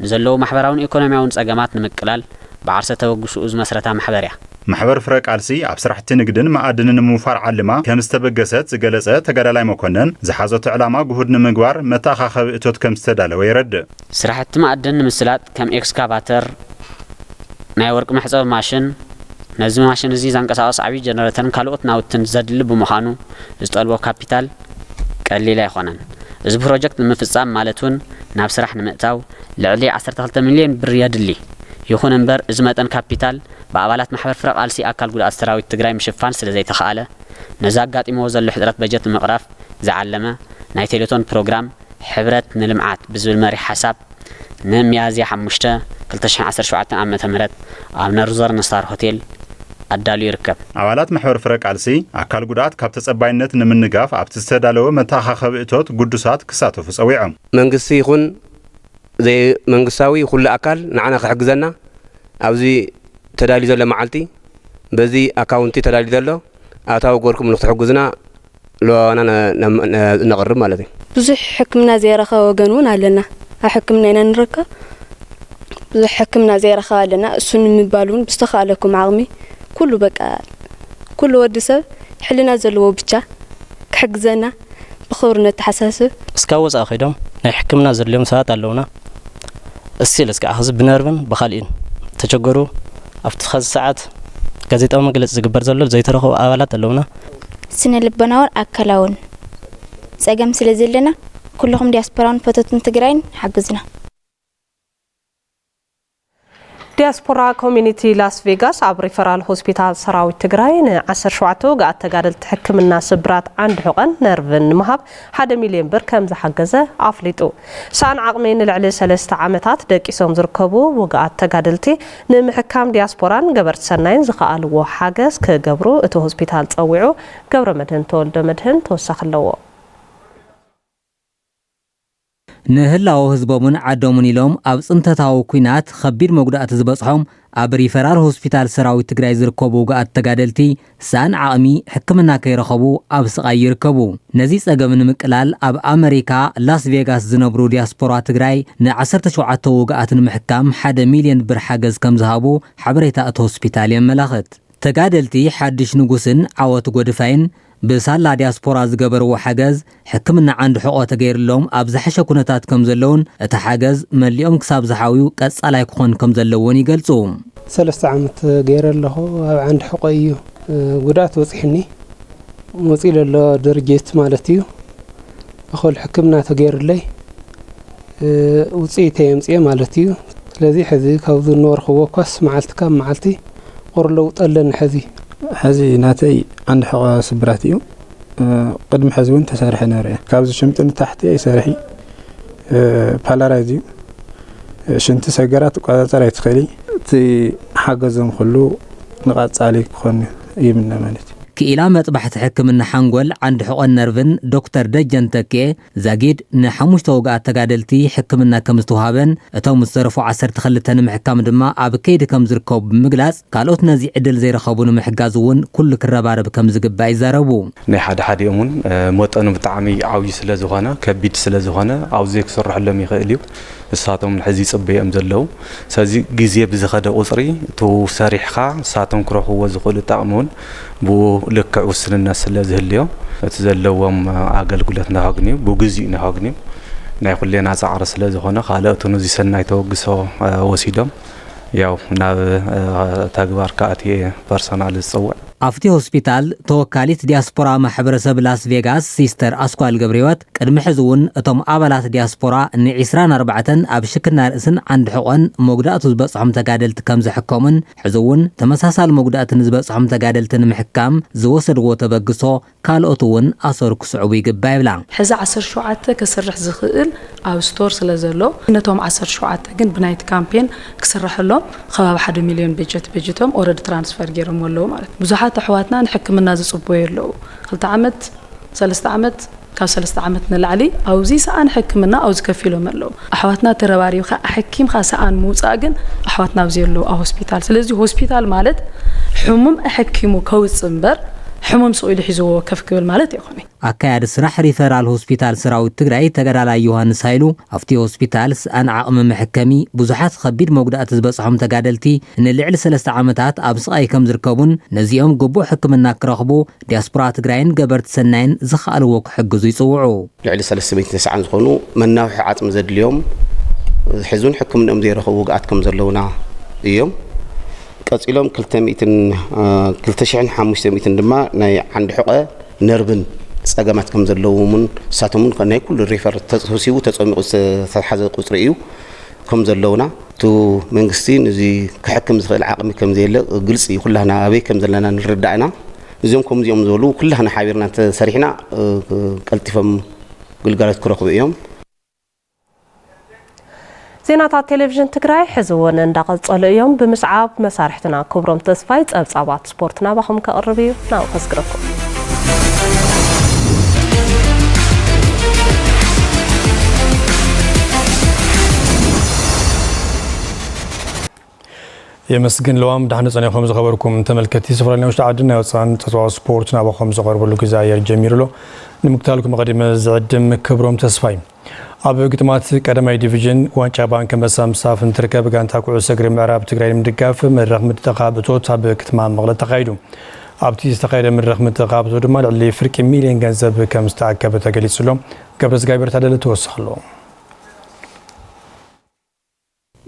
ንዘለዉ ማሕበራውን ኢኮኖሚያውን ጸገማት ንምቅላል ብዓርሰ ተበግሶኡ ዝመስረታ ማሕበር እያ። ማሕበር ፍረ ቃልሲ ኣብ ስራሕቲ ንግድን መኣድንን ንምውፋር ዓሊማ ከም ዝተበገሰት ዝገለጸ ተጋዳላይ መኮነን፣ ዝሓዘቶ ዕላማ ግሁድ ንምግባር መተኣኻኸቢ እቶት ከም ዝተዳለወ የረድእ። ስራሕቲ መኣድን ንምስላጥ ከም ኤክስካቫተር፣ ናይ ወርቂ መሕጸቢ ማሽን፣ ነዚ ማሽን እዚ ዘንቀሳቕስ ዓብዪ ጀነረተርን ካልኦት ናውትን ዘድሊ ብምዃኑ ዝጠልቦ ካፒታል ቀሊል ኣይኾነን። እዚ ፕሮጀክት ንምፍፃም ማለት እውን ናብ ስራሕ ንምእታው ልዕሊ ዓሰርተ ክልተ ሚልዮን ብር የድሊ። ይኹን እምበር እዚ መጠን ካፒታል ብኣባላት ማሕበር ፍረ ቃልሲ ኣካል ጉድኣት ሰራዊት ትግራይ ምሽፋን ስለዘይተኽኣለ ነዚ ኣጋጢምዎ ዘሎ ሕፅረት በጀት ንምቕራፍ ዝዓለመ ናይ ቴሌቶን ፕሮግራም ሕብረት ንልምዓት ብዝብል መሪሕ ሓሳብ ንሚያዝያ ሓሙሽተ ክልተ ሽሕን ዓሰርተ ሸውዓተን ዓመተ ምህረት ኣብ ነርዞርን ስታር ሆቴል ኣዳልዩ ይርከብ። ኣባላት ማሕበር ፍረ ቃልሲ ኣካል ጉድኣት ካብ ተፀባይነት ንምንጋፍ ኣብቲ ዝተዳለወ መተኣኻኸቢ እቶት ግዱሳት ክሳተፉ ፀዊዖም። መንግስቲ ይኹን ዘይመንግስታዊ ኩሉ ኣካል ንዓና ክሕግዘና ኣብዚ ተዳልዩ ዘሎ መዓልቲ በዚ ኣካውንቲ ተዳልዩ ዘሎ ኣታዊ ገርኩም ንክትሕግዙና ለዋዋና ነቕርብ ማለት እዩ። ብዙሕ ሕክምና ዘይረኸበ ወገን እውን ኣለና። ኣብ ሕክምና ኢና ንርከብ። ብዙሕ ሕክምና ዘይረኸበ ኣለና። እሱ ንምባል እውን ብዝተኻእለኩም ዓቕሚ ኩሉ በቃ ኩሉ ወዲ ሰብ ሕልና ዘለዎ ብቻ ክሕግዘና ብኽብሪ ነተሓሳስብ። እስካብ ወፃኢ ከይዶም ናይ ሕክምና ዘድልዮም ሰባት ኣለውና። እስቲል እስካዕ ሕዚ ብነርቭን ብኻልኢን ተቸገሩ ኣብቲ ኸዚ ሰዓት ጋዜጣዊ መግለፂ ዝግበር ዘሎ ዘይተረኸቡ ኣባላት ኣለውና። ስነ ልቦናውን ኣካላውን ጸገም ስለ ዘለና ኩልኹም ዲያስፖራውን ፈተውትን ትግራይን ሓግዙና። ዲያስፖራ ኮሚኒቲ ላስ ቬጋስ ኣብ ሪፈራል ሆስፒታል ሰራዊት ትግራይ ን ዓሰርተ ሸውዓተ ውግኣት ተጋደልቲ ሕክምና ስብራት ዓንዲ ሕቖን ነርቭን ንምሃብ ሓደ ሚልዮን ብር ከም ዝሓገዘ ኣፍሊጡ። ሰኣን ዓቕሚ ንልዕሊ ሰለስተ ዓመታት ደቂሶም ዝርከቡ ውግኣት ተጋደልቲ ንምሕካም ዲያስፖራን ገበርቲ ሰናይን ዝኸኣልዎ ሓገዝ ክገብሩ እቲ ሆስፒታል ጸዊዑ። ገብረ መድህን ተወልደ መድህን ተወሳኺ ኣለዎ። ንህላወ ህዝቦምን ዓዶምን ኢሎም ኣብ ጽንተታዊ ኲናት ከቢድ መጉዳእቲ ዝበጽሖም ኣብ ሪፈራል ሆስፒታል ሰራዊት ትግራይ ዝርከቡ ውግኣት ተጋደልቲ ሰኣን ዓቕሚ ሕክምና ከይረኸቡ ኣብ ስቓይ ይርከቡ። ነዚ ጸገም ንምቅላል ኣብ ኣመሪካ ላስ ቬጋስ ዝነብሩ ዲያስፖራ ትግራይ ን ዓሰርተ ሸውዓተ ውግኣት ንምሕካም ሓደ ሚልዮን ብር ሓገዝ ከም ዝሃቡ ሓበሬታ እቲ ሆስፒታል የመላኽት። ተጋደልቲ ሓድሽ ንጉስን ዓወት ጎድፋይን ብሳላ ዲያስፖራ ዝገበርዎ ሓገዝ ሕክምና ዓንዲ ሕቖ ተገይርሎም ኣብ ዝሓሸ ኩነታት ከም ዘለውን እቲ ሓገዝ መሊኦም ክሳብ ዝሓውዩ ቀጻላይ ክኾን ከም ዘለዎን ይገልጹ። ሰለስተ ዓመት ገይረ ኣለኹ። ኣብ ዓንዲ ሕቖ እዩ፣ እ፣ ጉድኣት በጺሕኒ። መጺኡ ዘሎ ድርጅት ማለት እዩ። እኹል ሕክምና ተገይሩለይ፣ እ፣ ውጽኢት የምጽኤ ማለት እዩ። ስለዚ ሕዚ ካብዚ ዝነበርክዎ እኳስ መዓልቲ ካብ መዓልቲ ቁሩብ ለውጢ ኣለኒ ሕዚ። ሕዚ ናተይ ዓንዲ ሕቖ ስብራት እዩ። እ፣ ቅድሚ ሕዚ እውን ተሰርሐ ነይረ እየ። ካብዚ ሽምጢ ንታሕቲ ኣይሰርሒ፣ እ፣ ፓላራይዝ እዩ። እ፣ ሽንቲ ሰገራ ትቆጻጸር ኣይትኽእሊ። እቲ ሓገዞም ኩሉ ንቐጻሊ ክኾን ይምነ ማለት እዩ። ክኢላ መጥባሕቲ ሕክምና ሓንጎል ዓንዲ ሕቖን ነርቭን ዶክተር ደጀን ተኬ ዛጊድ ንሓሙሽተ ውግኣት ተጋደልቲ ሕክምና ከም ዝተውሃበን እቶም ዝተረፉ ዓሰርተ ክልተ ንምሕካም ድማ ኣብ ከይዲ ከም ዝርከቡ ብምግላጽ፣ ካልኦት ነዚ ዕድል ዘይረኸቡ ንምሕጋዝ እውን ኩሉ ክረባረብ ከም ዝግባእ ይዛረቡ። ናይ ሓደ ሓዲኦም እውን፣ እ፣ መጠኑ ብጣዕሚ ዓብዪ ስለ ዝኾነ፣ ከቢድ ስለ ዝኾነ፣ ኣብዚ ክስርሐሎም ይኽእል እዩ። ንሳቶም ሕዚ ይጽበዮም ዘለዉ። ስለዚ ግዜ ብዝኸደ ቁጽሪ፣ እቱ ሰሪሕኻ ንሳቶም ክረኽብዎ ዝኽእሉ ጠቕሚ እውን ብኡ ልክዕ ውስንነት ስለ ዝህልዮ፣ እቲ ዘለዎም ኣገልግሎት ነኸግንዩ፣ ብግዚኡ ነኸግንዩ ናይ ኩሌና ጻዕሪ ስለ ዝኾነ፣ ካልኦት እውን እዚ ሰናይ ተበግሶ፣ እ፣ ወሲዶም፣ ያው ናብ፣ እ፣ ተግባር ክኣትየ ፐርሰናል ዝጽውዕ። ኣብቲ ሆስፒታል ተወካሊት ዲያስፖራ ማሕበረሰብ ላስ ቬጋስ ሲስተር ኣስኳል ገብረህይወት፣ ቅድሚ ሕዚ እውን እቶም ኣባላት ዲያስፖራ ንዒስራን ኣርባዕተን ኣብ ሽክና ርእስን ዓንዲ ሕቖን መጉዳእቱ ዝበጽሖም ተጋደልቲ ከም ዘሕከሙን፣ ሕዚ እውን ተመሳሳሊ መጉዳእቲ ንዝበጽሖም ተጋደልቲ ንምሕካም ዝወሰድዎ ተበግሶ ካልኦት እውን ኣሰሩ ክስዕቡ ይግባእ ይብላ። ሕዚ ዓሰርተ ሸውዓተ ከስርሕ ዝኽእል ኣብ ስቶር ስለ ዘሎ፣ ነቶም ዓሰርተ ሸውዓተ ግን ብናይቲ ካምፔን ክስረሐሎም ከባቢ ሓደ ሚልዮን በጀት በጅቶም ኦረዲ ትራንስፈር ገይሮም ኣለዉ ማለት እዩ። ብዙሓት ኣሕዋትና ንሕክምና ዝጽበዩ ኣለዉ። ክልተ ዓመት፣ ሰለስተ ዓመት፣ ካብ ሰለስተ ዓመት ንላዕሊ ኣብዚ ሰኣን ሕክምና ኣብዚ ከፊሎም ኣለዉ። ኣሕዋትና ተረባሪብካ ኣሐኪምካ ሰኣን ምውጻእ ግን ኣሕዋትና ኣብዚ ኣለዉ ኣብ ሆስፒታል። ስለዚ ሆስፒታል ማለት ሕሙም ኣሐኪሙ ከውጽእ እምበር ሕሙም ስቕ ኢሉ ሒዝዎ ከፍ ክብል ማለት ኣይኮነን። ኣካያዲ ስራሕ ሪፈራል ሆስፒታል ሰራዊት ትግራይ ተጋዳላይ ዮሃንስ ሃይሉ፣ ኣብቲ ሆስፒታል ሰኣን ዓቕሚ መሐከሚ ብዙሓት ከቢድ መጉዳእቲ ዝበጽሖም ተጋደልቲ ንልዕሊ ሰለስተ ዓመታት ኣብ ስቓይ ከም ዝርከቡን ነዚኦም ግቡእ ሕክምና ክረኽቡ ዲያስፖራ ትግራይን ገበርቲ ሰናይን ዝኸኣልዎ ክሕግዙ ይጽውዑ። ልዕሊ ሰለስተ ሚእትን ተስዓን ዝኾኑ መናውሒ ዓጽሚ ዘድልዮም፣ ሕዚ እውን ሕክምንኦም ዘይረኸቡ ውግኣት ከም ዘለውና እዮም። ቀጺሎም ክልተ ሚእትን፣ እ፣ ክልተ ሽሕን ሓሙሽተ ሚእትን ድማ ናይ ዓንዲ ሕቖ ነርቭን ጸገማት ከም ዘለዎም እውን ንሳቶም እውን ናይ ኩሉ ሪፈር ተወሲቡ ተጸሚቑ ዝተታሕዘ ቁጽሪ እዩ። ከም ዘለውና፣ እቲ መንግስቲ ነዚ ክሕክም ዝኽእል ዓቕሚ ከም ዘየለ ግልጺ እዩ። ኩላህና ኣበይ ከም ዘለና ንርዳእ ኢና። እዚኦም ከምዚኦም ዝበሉ ኩላህና ሓቢርና እንተሰሪሕና፣ እ፣ ቀልጢፎም ግልጋሎት ክረኽቡ እዮም። ዜናታት ቴሌቪዥን ትግራይ ሕዚ እውን እንዳቐጸሉ እዮም። ብምስዓብ መሳርሕትና ክብሮም ተስፋይ ጸብጻባት ስፖርት ናባኹም ከቕርብ እዩ። ናብኡ ከስግረኩም። የመስግን ለዋም። ዳሕን ጸኒኹም ዝኸበርኩም ተመልከቲ፣ ዝተፈላለዩ ናይ ውሽጢ ዓድን ናይ ወጻእን ጸብጻባት ስፖርት ናባኹም ዝቐርበሉ ግዜ ኣየር ጀሚሩ ኣሎ። ንምክታልኩም ኣቐዲመ ዝዕድም ክብሮም ተስፋይ። ኣብ ግጥማት ቀዳማይ ዲቪዥን ዋንጫ ባንክ ኣንበሳ ምስታፍ እንትርከብ፣ ጋንታ ኩዕሶ እግሪ ምዕራብ ትግራይ ንምድጋፍ መድረኽ ምጥቓብ እቶት ኣብ ከተማ መቐለ ተኻይዱ። ኣብቲ ዝተኻየደ መድረኽ ምጥቓብ እቶት ድማ ልዕሊ ፍርቂ ሚልዮን ገንዘብ ከም ዝተኣከበ ተገሊጹ ኣሎ። ገብረ እግዚኣብሔር ታደለ ተወስኸ ኣሎ።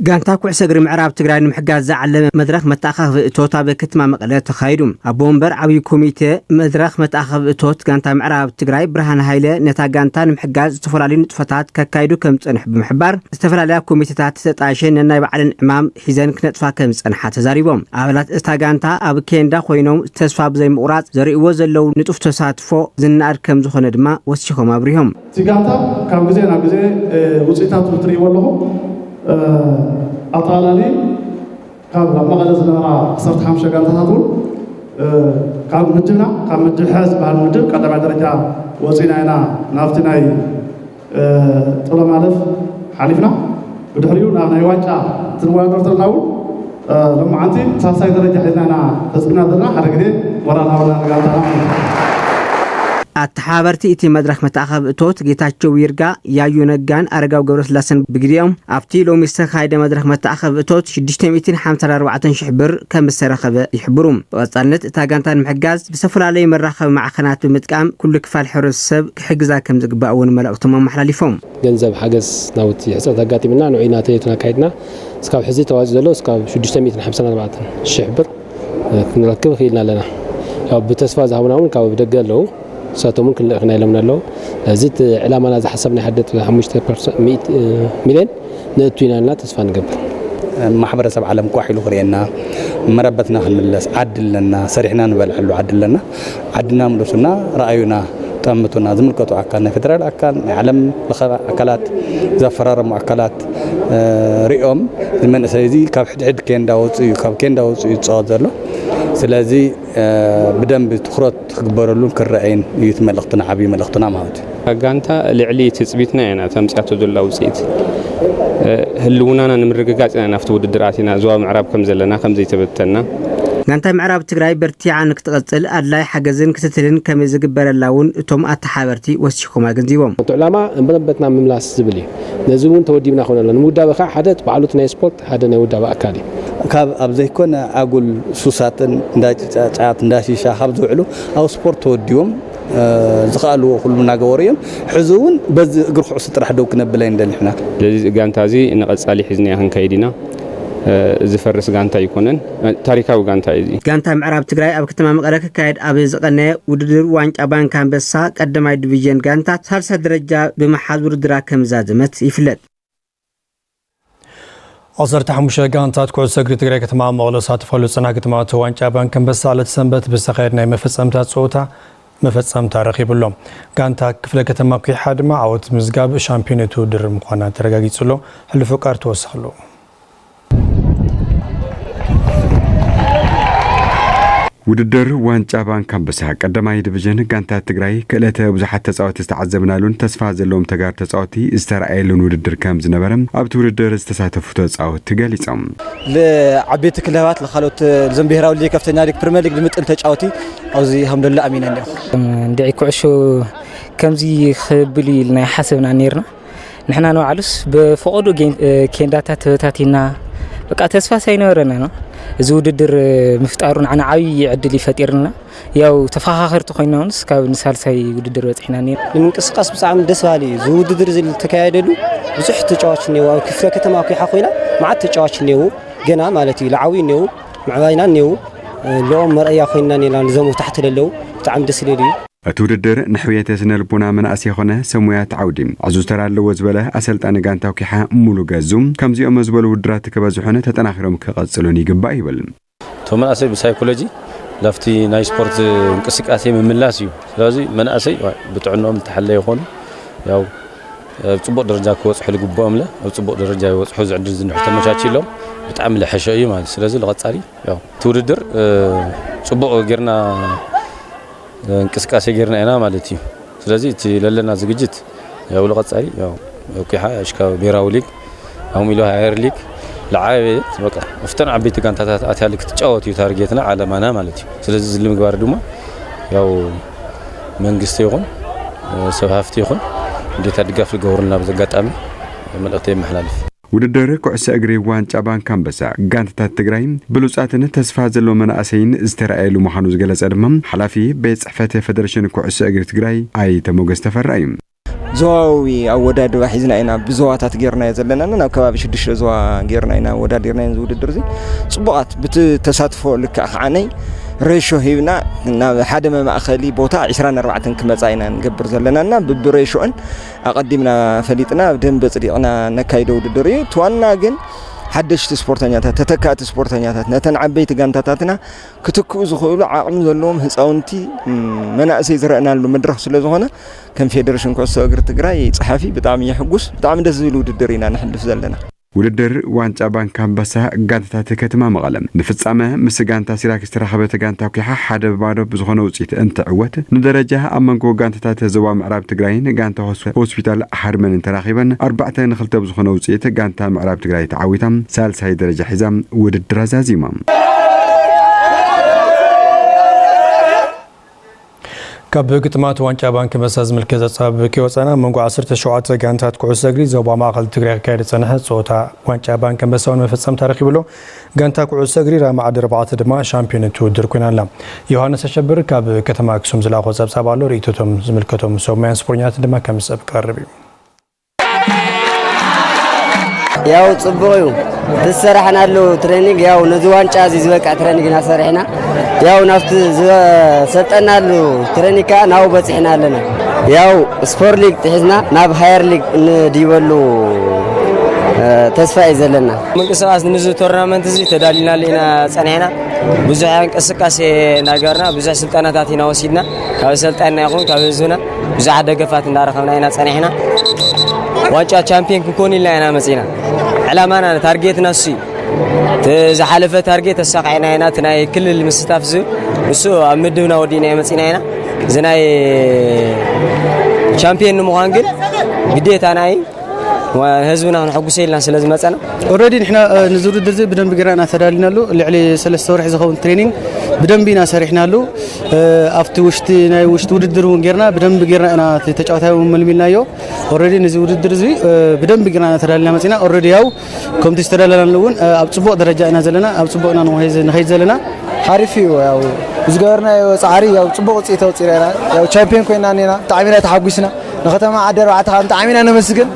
ጋንታ ኩዕሶ እግሪ ምዕራብ ትግራይ ንምሕጋዝ ዝዓለመ መድረኽ መተኣኻኸቢ እቶት ኣብ ከተማ መቐለ ተኻይዱ። ኣቦ ወንበር ዓብዪ ኮሚቴ መድረኽ መተኣኻኸቢ እቶት ጋንታ ምዕራብ ትግራይ ብርሃን ሃይለ፣ ነታ ጋንታ ንምሕጋዝ ዝተፈላለዩ ንጥፈታት ከካይዱ ከም ዝጸንሑ ብምሕባር፣ ዝተፈላለያ ኮሚቴታት ተጣይሸን ነናይ ባዕለን ዕማም ሒዘን ክነጥፋ ከም ዝጸንሓ ተዛሪቦም። ኣባላት እታ ጋንታ ኣብ ኬንዳ ኮይኖም ተስፋ ብዘይምቑራጽ ዘርእይዎ ዘለዉ ንጡፍ ተሳትፎ ዝነኣድ ከም ዝኾነ ድማ ወሲኾም ኣብሪሆም። እቲ ጋንታ ካብ ግዜ ናብ ግዜ ውፅኢታቱ ትርእይዎ ኣለኹ። ኣጠቓላሊ ካብ ኣብ መቐለ ዝነበራ ዓሰርተ ሓሙሽተ ጋንታታት እውን ካብ ምድብና፣ ካብ ምድብ ሐ ዝበሃል ምድብ ቀዳማይ ደረጃ ወፂና ኢና ናብቲ ናይ ጥሎ ማለፍ ሓሊፍና። ብድሕሪኡ ናብ ናይ ዋንጫ ትንወዳደር ተለና እውን ሎማዓንቲ ሳልሳይ ደረጃ ሒዝና ኢና ፈፂምና ዘለና። ሓደ ግዜ ሞራል ሃበና ንጋንታና ማለት እዩ። ኣተሓባበርቲ እቲ መድረኽ መተኣኻኸቢ እቶት ጌታቸው ይርጋ፣ ያዩ ነጋን ኣረጋው ገብረስላሰን ብግዲኦም ኣብቲ ሎሚ ዝተኻየደ መድረኽ መተኣኻኸቢ እቶት ሽዱሽተ ሚእትን ሓምሳን ኣርባዕተን ሽሕ ብር ከም ዝተረኸበ ይሕብሩ። ብቐጻልነት እታ ጋንታ ንምሕጋዝ ብዝተፈላለዩ መራኸቢ ማዕኸናት ብምጥቃም ኩሉ ክፋል ሕብረተሰብ ክሕግዛ ከም ዝግባእ እውን መልእኽቶም ኣመሓላሊፎም። ገንዘብ ሓገዝ ናውቲ ሕፅረት ኣጋጢምና ንዑይ ናተየቱን ኣካይድና እስካብ ሕዚ ተዋፂኡ ዘሎ እስካብ ሽዱሽተ ሚእትን ሓምሳን ኣርባዕተን ሽሕ ብር ክንረክብ ኽኢልና ኣለና። ያው ብተስፋ ዝሃቡና እውን ካብ ደገ ኣለዉ። ንሳቶም እውን ክንልእኽና ኢሎምና ኣለዉ። እዚ እቲ ዕላማና ዝሓሰብና ሓደ ነጥቢ ሓሙሽተ ሚልዮን ነእቱ ኢና ኢልና ተስፋ ንገብር። ማሕበረሰብ ዓለም ኳሕ ኢሉ ክርእየና፣ መረበትና ክንምለስ፣ ዓዲ ኣለና፣ ሰሪሕና ንበልዐሉ ዓዲ ኣለና። ዓድና ምለሱና፣ ረኣዩና፣ ጠምቱና፣ ዝምልከቱ ኣካል፣ ናይ ፌደራል ኣካል፣ ናይ ዓለም ለኸ ኣካላት፣ ዘፈራረሙ ኣካላት እ፣ ሪኦም፣ እዚ መንእሰይ እዚ ካብ ሕድሕድ ኬንዳ ወፅኡ እዩ፣ ካብ ኬንዳ ወፅኡ እዩ ዝፃወት ዘሎ። ስለዚ እ፣ ብደንቢ ትኹረት ክግበረሉን ክረኣይን እዩ እቲ መልእኽትና፣ ዓብዪ መልእኽትና ማለት እዩ። ጋንታ ልዕሊ ትፅቢትና ኢና ተምፅያቶ ዘላ ውፅኢት። እ፣ ህልውናና ንምርግጋፅ ኢና ናብቲ ውድድር ኣቲና፣ ዞባ ምዕራብ ከም ዘለና፣ ከም ዘይተበተና። ጋንታ ምዕራብ ትግራይ በርቲዓ ንክትቐፅል ኣድላይ ሓገዝን ክትትልን ከም ዝግበረላ እውን እቶም ኣተሓበርቲ ወሲኾም ኣገንዚቦም። እቲ ዕላማ መረበትና ምምላስ ዝብል እዩ። ነዚ እውን ተወዲብና ክኾን ኣሎ። ንምውዳበ ከዓ ሓደ ባዕሉ እቲ ናይ ስፖርት ሓደ ናይ ውዳበ ኣካል እዩ። ካብ ኣብ ዘይኮነ ኣጉል ሱሳትን እንዳ ጫት፣ እንዳ ሺሻ ካብ ዝውዕሉ ኣብ ስፖርት ተወዲቦም፣ እ፣ ዝኸኣልዎ ኩሉ እናገበሩ እዮም። ሕዚ እውን በዚ እግሪ ኩዕሶ ጥራሕ ደው ክነብል ኣይንደልን ኢና። ስለዚ ጋንታ እዚ ንቐጻሊ ሒዝናዮ ክንከይድ ኢና። እ፣ ዝፈርስ ጋንታ ኣይኮነን። እ፣ ታሪካዊ ጋንታ እዩ እዚ። ጋንታ ምዕራብ ትግራይ ኣብ ከተማ መቐለ ክካየድ ኣብ ዝቐነየ ውድድር ዋንጫ ባንክ ኣንበሳ ቀዳማይ ዲቪዥን ጋንታ ሳልሳይ ደረጃ ብምሓዝ ውድድራ ከም ዝዛዘመት ይፍለጥ። ዓሰርተ ሓሙሽተ ጋንታት ኩዕሶ እግሪ ትግራይ ከተማ መቐለ ዝሳተፋሉ ዝጸንሓ ግጥማት ዋንጫ ባንክ ኣንበሳ ዕለት ሰንበት ብዝተኻየደ ናይ መፈጸምታ ጸወታ መፈጸምታ ረኺቡ ኣሎ። ጋንታ ክፍለ ከተማ ኩሓ ድማ ዓወት ምዝጋብ ሻምፒዮን እቲ ውድድር ምዃና ተረጋጊጹ ኣሎ። ሕሉፍ ፍቃር ተወሰኸሉ። ውድድር ዋንጫ ባንክ ኣንበሳ ቀዳማይ ዲቪዥን ጋንታት ትግራይ ክእለተ ብዙሓት ተጻወቲ ዝተዓዘብናሉን ተስፋ ዘለዎም ተጋሩ ተጻወቲ ዝተረኣየሉን ውድድር ከም ዝነበረ ኣብቲ ውድድር ዝተሳተፉ ተጻወቲ ገሊጾም። ለዓበይቲ ክለባት ለካሎት እዞም ብሄራዊ ሊግ፣ ከፍተኛ ሊግ፣ ፕሪሚየር ሊግ ዝምጥን ተጫወቲ ኣብዚ ከም ዘሎ ኣሚነ እኒኦ። እንድዒ ኩዕሾ ከምዚ ክብል እዩ ኢልና ኣይሓሰብና ነይርና። ንሕና ንባዕሉስ ብፈቐዶ ጌን-፣ እ፣ ኬንዳታት ተበታቲና፣ በቃ ተስፋስ ኣይነበረና ነው። እዚ ውድድር፣ እ፣ ምፍጣሩ ንዓና ዓብዪ ዕድል እዩ ፈጢርልና። ያው ተፈኻኸርቲ ኮይና እውንስ ካብ ንሳልሳይ ውድድር በፂሕና ነይርና። ንምንቅስቃስ ብጣዕሚ ደስ በሃሊ እዩ። እዚ ውድድር እዚ ዝተካየደሉ ብዙሕ ተጫዋች እኒአው። ኣብ ክፍለ ከተማ ኩሓ ኮይና መዓት ተጫዋች እኒአው። ገና ማለት እዩ፣ ለዓብዩ እኒአው፣ ምዕባይና እኒአው። እ፣ ለኦም መርኣያ ኮይንና ነይርና፣ ንዞም ታሕቲ ለለዉ ብጣዕሚ ደስ ይለሉ እዩ። እቲ ውድድር ንሕውየተ ስነ ልቦና መናእሰይ የኾነ ሰብ ሞያት ዓውዲ ዕዙዝ ተራ ኣለዎ ዝበለ ኣሰልጣኒ ጋንታ ኩሓ ሙሉ ገዙ፣ ከምዚኦም ዝበሉ ውድድራት ክበዝሑን ተጠናኺሮም ክቐጽሉን ይግባእ ይብል። እቶም መናእሰይ ብሳይኮሎጂ ላፍቲ ናይ ስፖርት እንቅስቃሴ ምምላስ እዩ። ስለዚ መናእሰይ ብጥዕናኦም ዝተሓለየ ይኾኑ። ያው ኣብ ጽቡቕ ደረጃ ክበጽሑ ዝግብኦም ለ ኣብ ጽቡቕ ደረጃ ይበጽሑ። ዝዕድል ዝንሑ ተመቻችሎም ብጣዕሚ ለሐሸ እዩ ማለት። ስለዚ ለቐጻሊ ያው እቲ ውድድር፣ እ፣ ጽቡቕ ጌርና፣ እ፣ እንቅስቃሴ ጌርና ኢና ማለት እዩ። ስለዚ እቲ ለለና ዝግጅት ያው ለቐጻሊ ያው ኩሓ እሽካ ብሄራዊ ሊግ ኣሁን ኢሎ ሃየር ሊግ ለዓበየት በቃ ኣብተን ዓበይቲ ጋንታታት ኣትያል ክትጫወት እዩ ታርጌትና ዓለማና ማለት እዩ። ስለዚ ዝሊ ምግባር ድማ ያው መንግስቲ ይኹን፣ እ፣ ሰብ ሃፍቲ ይኹን ግዴታ ድጋፍ ዝገብሩልና በዚ ኣጋጣሚ መልእኽቲ የመሓላልፍ። ውድድር ኩዕሶ እግሪ ዋንጫ ባንክ ኣንበሳ ጋንታታት ትግራይ ብሉጻትን ተስፋ ዘለዎ መናእሰይን ዝተረኣየሉ ምዃኑ ዝገለጸ ድማ ሓላፊ ቤት ጽሕፈት ፌደሬሽን ኩዕሶ እግሪ ትግራይ ኣይተ ሞገስ ተፈራ እዩ። ዞባዊ ኣወዳድባ ሒዝና ኢና ብዞባታት ጌርናዮ ዘለና፣ ናብ ከባቢ ሽዱሽተ ዞባ ጌርና ኢና ኣወዳዲርናዮ። እዚ ውድድር እዚ ጽቡቓት ብቲ ተሳትፎ ልክዕ ከዓነይ ሬሾ ሂብና ናብ ሓደ መማእኸሊ ቦታ ዕስራን ኣርባዕተን ክመጻ ኢና ንገብር ዘለና እና ብብሬሾን ኣቐዲምና ፈሊጥና ብደንብ ኣጽዲቕና ነካይዶ ውድድር እዩ። እቲ ዋና ግን ሓደሽቲ ስፖርተኛታት፣ ተተካእቲ ስፖርተኛታት ነተን ዓበይቲ ጋንታታትና ክትክኡ ዝኽእሉ ዓቕሚ ዘለዎም ህፃውንቲ፣ ም፣ መናእሰይ ዝረእናሉ መድረኽ ስለ ዝኾነ ከም ፌደሬሽን ኩዕሶ እግሪ ትግራይ ጸሓፊ ብጣዕሚ የሕጉስ። ብጣዕሚ ደስ ዝብል ውድድር ኢና ነሕልፍ ዘለና። ውድድር ዋንጫ ባንክ ኣንበሳ ጋንታታት ከተማ መቐለ ንፍጻመ ምስ ጋንታ ሲራክ ዝተራኸበተ ጋንታ ኩሓ ሓደ ብባዶ ብዝኾነ ውፅኢት እንትዕወት፣ ንደረጃ ኣብ መንጎ ጋንታታት ዞባ ምዕራብ ትግራይን ጋንታ ሆስ-፣ ሆስፒታል ሓርመንን ተራኺበን ኣርባዕተ ንኽልተ ብዝኾነ ውፅኢት ጋንታ ምዕራብ ትግራይ ተዓዊታ ሳልሳይ ደረጃ ሒዛ ውድድር ኣዛዚማ። ካብ ግጥማት ዋንጫ ባንክ መሳ ዝምልከት ጸብጻብ ከይወጻና፣ መንጎ ዓሰርተ ሸውዓተ ጋንታት ኩዕሶ እግሪ ዞባ ማእከል ትግራይ ክካየድ ዝጸንሐ ጸወታ ዋንጫ ባንክ ኣንበሳውን መፈጸምታ ረኺቡ ኣሎ። ጋንታ ኩዕሶ እግሪ ራማ ዓዲ ኣርባዕተ ድማ ሻምፒዮን እቲ ውድድር ኮይና ኣላ። ዮሃንስ ኣሸብር ካብ ከተማ ኣክሱም ዝለኣኾ ጸብጻብ ኣሎ። ርእይቶቶም ዝምልከቶም ሰሙያን ስፖርኛት ድማ ከም ዝስዕብ ክቐርብ እዩ። ያው ጽቡቕ እዩ። ትሰራሕናሉ ትሬኒንግ ያው ነዚ ዋንጫ እዚ ዝበቅዕ ትሬኒንግ ኢና ሰሪሕና። ያው ናብቲ ዝሰልጠናሉ ትሬኒንግ ከኣ ናብኡ በጺሕና ኣለና። ያው ስፖር ሊግ ጥሒዝና ናብ ሃየር ሊግ ንድይበሉ እ፣ ተስፋ እዩ ዘለና። ምንቅስቃስ ንዚ ቶርናመንት እዚ ተዳሊናሉ ኢና ጸኒሕና። ብዙሕ እንቅስቃሴ እናገርና፣ ብዙሕ ስልጠናታት ኢና ወሲድና። ካብ ሰልጣንና ይኹን ካብ ህዝብና ብዙሓት ደገፋት እንዳረኸብና ኢና ጸኒሕና። ዋንጫ ቻምፒዮን ክንኮን ኢልና ኢና መጺና። ዕላማና ታርጌትና እሱ እዩ። እቲ ዝሓለፈ ታርጌት ተሳኺዕና ኢና። እቲ ናይ ክልል ምስታፍ ዝብል እሱ ኣብ ምድብና ወዲእና መጺና ኢና። እዚ ናይ ቻምፒዮን ንምዃን ግን ግዴታና እዩ። ህዝብና ክነሐጉሶ ኢልና ስለ ዝመጸና። ኦልሬዲ ንሕና፣ እ፣ ንዚ ውድድር እዚ ብደንቢ ጌርና ኢና ተዳሊናሉ። ልዕሊ ሰለስተ ወርሒ ዝኸውን ትሬኒንግ ብደንቢ ኢና ሰሪሕናሉ። እ፣ ኣብቲ ውሽጢ ናይ ውሽጢ ውድድር እውን ጌርና ብደንቢ ጌርና ኢና እቲ ተጫዋታይ እውን መልሚልናዮ። ኦልሬዲ ንዚ ውድድር እዚ፣ እ፣ ብደንቢ ጌርና ኢና ተዳሊና መጺና። ኦልሬዲ ያው ከምቲ ዝተዳለናሉ እውን፣ እ፣ ኣብ ጽቡቕ ደረጃ ኢና ዘለና፣ ኣብ ጽቡቕ ኢና ንኸይድ ዘለና። ሓሪፍ እዩ። ያው ብዝገበርናዮ ጻዕሪ ያው ጽቡቕ ውጽኢት ኣውጺእና ኢና። ያው ቻምፒዮን ኮይና እኒና ብጣዕሚ ኢና ተሓጒስና። ንከተማ ዓዲ ኣርባዕተ ከዓ ብጣዕሚ ኢና ነመስግን።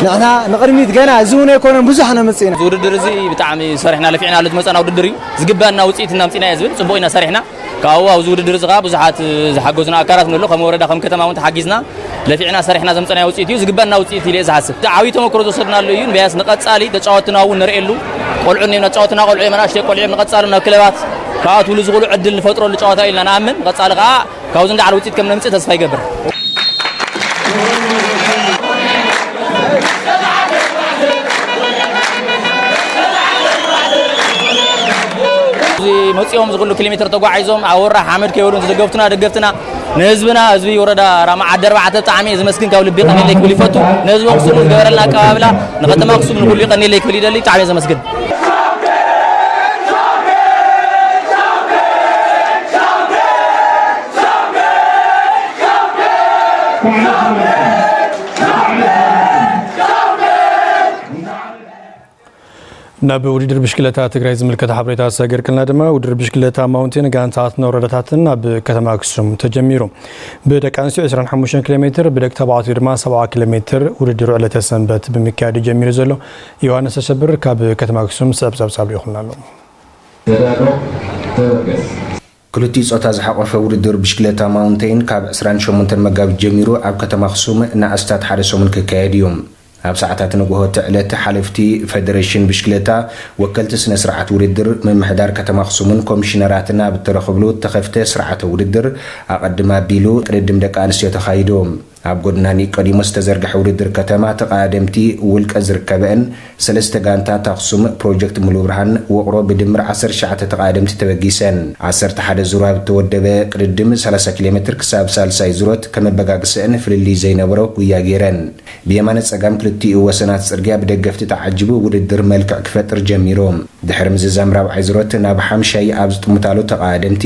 ንሕና ንቕድሚት ገና እዚ እውን ኣይኮነን ብዙሕ ነምጽእ ኢና። እዚ ውድድር እዚ ብጣዕሚ ሰሪሕና ለፊዕናሉ ዝመጻና ውድድር እዩ። ዝግበኣና ውፅኢት እናምፅና እየ ዝብል ፅቡቅ ኢና ሰሪሕና። ካብኡ ኣብዚ ውድድር እዚ ከዓ ብዙሓት ዝሓገዙና ኣካላት ንሎ ከም ወረዳ ከም ከተማ እውን ተሓጊዝና ለፊዕና ሰሪሕና ዘምፀናዮ ውፅኢት እዩ። ዝግበኣና ውፅኢት ኢለ እየ ዝሓስብ። ዓብዪ ተመክሮ ዝወሰድናሉ እዩ። ንበያስ ንቐፃሊ ተጫወትና እውን ንርእየሉ። ቆልዑ እኒኦም ናጫወትና ቆልዑ እዮም ኣናእሽተይ ቆልዑ እዮም ንቐፃሉ ናብ ክለባት ክኣትውሉ ዝኽእሉ ዕድል ንፈጥረሉ ጨዋታ ኢልና ንኣምን። ንቐፃሊ ከዓ ካብዚ እንዳዓለ ውፅኢት ከም ነምፅእ ተስፋ ይገብር። እዚ መፂኦም ዝኽሉ ኪሎ ሜትር ተጓዒዞም ኣብ ወራ ሓመድ ከይበሉ ዝደገፍቱና ደገፍትና ንህዝብና ህዝቢ ወረዳ ራማ ዓዲ ኣርባዕተ ብጣዕሚ እየ ዘመስግን ካብ ልቢ ቀኒለይ ክብል ይፈቱ። ንህዝቢ ኣክሱም ዝገበረልና ኣቀባብላ ንከተማ ኣክሱም ንኩሉ ይቀኒለይ ክብል ይደሊ ብጣዕሚ እየ ዘመስግን። ናብ ውድድር ብሽክለታ ትግራይ ዝምልከት ሓበሬታ ሰገር ክልና ድማ ውድድር ብሽክለታ ማውንቴን ጋንታትን ወረዳታትን ኣብ ከተማ ኣክሱም ተጀሚሩ። ብደቂ ኣንስትዮ ዕስራን ሓሙሽተን ኪሎ ሜትር ብደቂ ተባዕትዮ ድማ ሰብዓ ኪሎ ሜትር ውድድሩ ዕለተ ሰንበት ብምክያድ ጀሚሩ ዘሎ ዮሃንስ ኣሸብር ካብ ከተማ ኣክሱም ስዕብ ጸብጻብ ልኢኹልና ኣሎ። ክልቲኡ ፆታ ዝሓቆፈ ውድድር ብሽክለታ ማውንቴን ካብ ዕስራን ሸሞንተን መጋቢት ጀሚሩ ኣብ ከተማ ኣክሱም ንኣስታት ሓደ ሰሙን ክካየድ እዩ። ኣብ ሰዓታት ንግሆ እቲ ዕለት ሓለፍቲ ፈደረሽን ብሽክለታ፣ ወከልቲ ስነ ስርዓት ውድድር፣ ምምሕዳር ከተማ ኣክሱምን ኮሚሽነራትን ኣብ እተረኽብሉ እተኸፍተ ስርዓተ ውድድር ኣቐድም ኣቢሉ ቅድድም ደቂ ኣንስትዮ ተኻይዱ። ኣብ ጎድና ኒቆዲሞስ ዝተዘርግሐ ውድድር ከተማ ተቐዳደምቲ ውልቀ ዝርከበአን ሰለስተ ጋንታት ኣኽሱም ፕሮጀክት ሙሉብርሃን ውቕሮ ብድምር ዓሰርተ ትሽዓተ ተቐዳደምቲ ተበጊሰን። ዓሰርተ ሓደ ዙር ኣብ እተወደበ ቅድድም ሰላሳ ኪሎ ሜትር ክሳብ ሳልሳይ ዙሮት ከመበጋግሰአን ፍልልይ ዘይነበሮ ጉያ ገይረን። ብየማነ ጸጋም ክልቲኡ ወሰናት ጽርግያ ብደገፍቲ ተዓጂቡ ውድድር መልክዕ ክፈጥር ጀሚሩ። ድሕሪ ምዝዛም ራብዓይ ዙሮት ናብ ሓምሻይ ኣብ ዝጥምታሉ ተቐዳደምቲ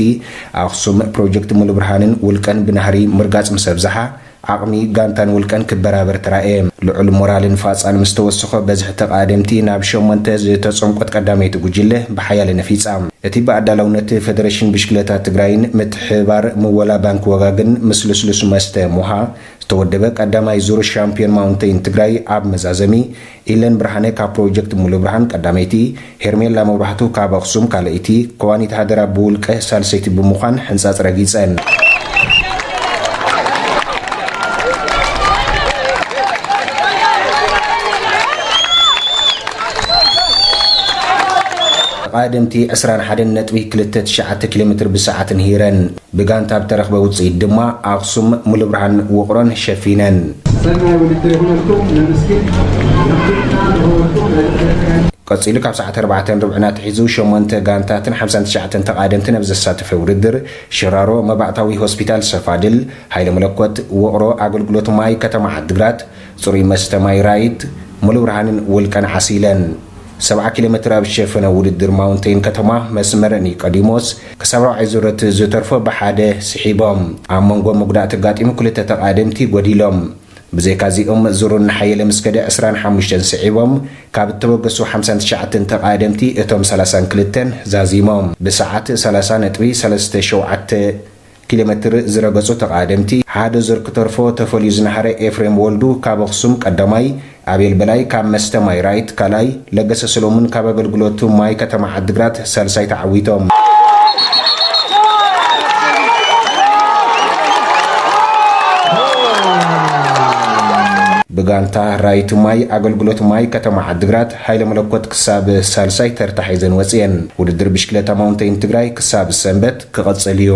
ኣኽሱም ፕሮጀክት ሙሉብርሃንን ውልቀን ብናህሪ ምርጋጽ ምስ ኣብዝሓ ዓቕሚ ጋንታን ውልቀን ክበራበር ተራእየ። ልዑል ሞራልን ፋጻን ምስ ተወሰኾ፣ በዝሒ ተቓደምቲ ናብ ሸሞንተ ዝተጸምቆት ቀዳመይቲ ጉጅለ ብሓያለ ነፊጻ። እቲ ብኣዳላውነት ፈደረሽን ብሽክለታ ትግራይን ምትሕብባር ምወላ ባንክ ወጋግን ምስ ልስሉስ መስተ ሞሃ ዝተወደበ ቀዳማይ ዙር ሻምፒዮን ማውንቴን ትግራይ ኣብ መዛዘሚ፣ ኢለን ብርሃነ ካብ ፕሮጀክት ሙሉ ብርሃን ቀዳመይቲ፣ ሄርሜላ መብራህቱ ካብ ኣኽሱም ካልኣይቲ፣ ከዋኒት ሃደራ ብውልቀ ሳልሰይቲ ብምዃን ሕንጻጽ ረጊጸን። ተቓደምቲ ዕስራን ሓደን ነጥቢ ክልተ ትሽዓተ ኪሎ ሜትር ብሰዓት እንሂረን። ብጋንታ ብተረኽበ ውጽኢት ድማ ኣኽሱም፣ ሙሉ ብርሃን ውቕሮን ሸፊነን። ሰናይ ውድድር ይኹነልኩም። ነምስኪን ቀጺሉ ካብ ሰዓት ኣርባዕተን ርብዕን ኣትሒዙ ሸሞንተ ጋንታትን ሓምሳን ትሽዓተን ተቓደምትን ኣብ ዘሳተፈ ውድድር፣ ሽራሮ መባእታዊ ሆስፒታል ሰፋድል፣ ሃይለ መለኮት ውቕሮ፣ ኣገልግሎት ማይ ከተማ ዓድግራት፣ ጽሩይ መስተ ማይ ራይት፣ ሙሉ ብርሃንን ውልቀን ዓሲለን። ሰብዓ ኪሎ ሜትር ኣብ ዝሸፈነ ውድድር ማውንቴን ከተማ መስመር ኒቆዲሞስ ክሳብ ራብዓይ ዙረት ዝተርፎ ብሓደ ስሒቦም። ኣብ መንጎ መጉዳእቲ ኣጋጢሙ ክልተ ተቓደምቲ ጎዲሎም። ብዘይካዚኦም ዙር እናሓየለ ምስ ከደ ዕስራን ሓሙሽተን ስዒቦም ካብ እተበገሱ ሓምሳን ትሽዓተን ተቓደምቲ እቶም ሰላሳን ክልተን ዛዚሞም። ብሰዓት ሰላሳ ነጥቢ ሰለስተ ሸውዓተ ኪሎ ሜትር ዝረገጹ ተቓደምቲ ሓደ ዙር ክተርፎ ተፈልዩ ዝነሃረ ኤፍሬም ወልዱ ካብ ኣኽሱም ቀዳማይ፣ ኣቤል በላይ ካብ መስተ ማይ ራይት ካልኣይ፣ ለገሰ ሰሎሙን ካብ ኣገልግሎቱ ማይ ከተማ ዓድግራት ሳልሳይ ተዓዊቶም። ብጋንታ ራይት ማይ ኣገልግሎት ማይ ከተማ ዓድግራት ሃይለ መለኮት ክሳብ ሳልሳይ ተርታ ሒዘን ወፅየን። ውድድር ብሽክለታ ማውንቴን ትግራይ ክሳብ ሰንበት ክቐፅል እዩ።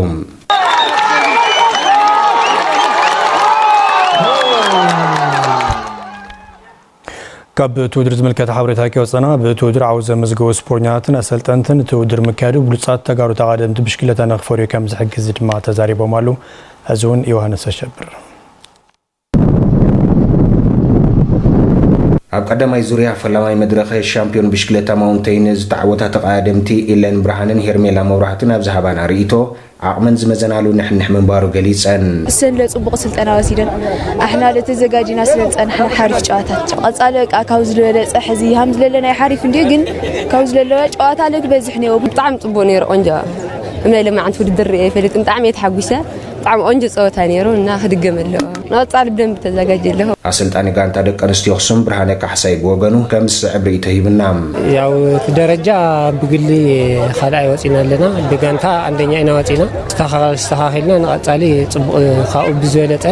ካብ እቲ ውድድር ዝምልከት ሓበሬታ ከይወፀና፣ ብቲ ውድድር ዓወት ዘመዝገቡ ስፖርተኛታትን ኣሰልጠንትን እቲ ውድድር ምክያዱ ብሉፃት ተጋሩ ተቓደምቲ ብሽክለታ ንክፈርዩ ከም ዝሕግዝ ድማ ተዛሪቦም ኣለዉ። እዚ እውን ዮሃንስ ኣሸብር። ኣብ ቀዳማይ ዙርያ ፈላማይ መድረኽ ሻምፒዮን ብሽክለታ ማውንቴን ዝተዓወታ ተቓደምቲ ኢለን ብርሃንን ሄርሜላ መብራህትን ኣብ ዝሃባና ርእይቶ፣ ዓቕመን ዝመዘናሉ ንሕንሕ ምንባሩ ገሊጸን። እሰን ለጽቡቕ ስልጠና ወሲደን ኣሕና ለተዘጋጅና ስለ ዝጸናሕና ሓሪፍ ጨዋታት። ቀጻሊ በቃ ካብ ዝለበለጸ ሕዚ ሃም ዝለለና ሓሪፍ እንድዩ፣ ግን ካብ ዝለለወ ጨዋታ ለክበዝሕ ነይሩ። ብጣዕሚ ጽቡቕ ነይሩ፣ ቆንጆ። እምናይ ለማዓንቲ ውድድር ርእየ ይፈልጥ፣ ብጣዕሚ እየ ተሓጒሰ። ብጣዕሚ ቆንጆ ጸወታ ነይሩ እና ክድገም ኣለዎ። ንቐጻሊ ብደንብ ተዘጋጅየ ኣለኹ። ኣሰልጣኒ ጋንታ ደቂ ኣንስትዮ ኣኽሱም ብርሃነ ካሕሳይ ብወገኑ ከም ዝስዕብ ርእይቶ ሂብና። ያው እቲ ደረጃ ብግሊ ካልኣይ ወፂና ኣለና፣ ብጋንታ ኣንደኛ ኢና ወፂና። ኣስተኻኸል-፣ ኣስተኻኺልና ንቐፃሊ ፅቡቕ፣ ካብኡ ብዝበለፀ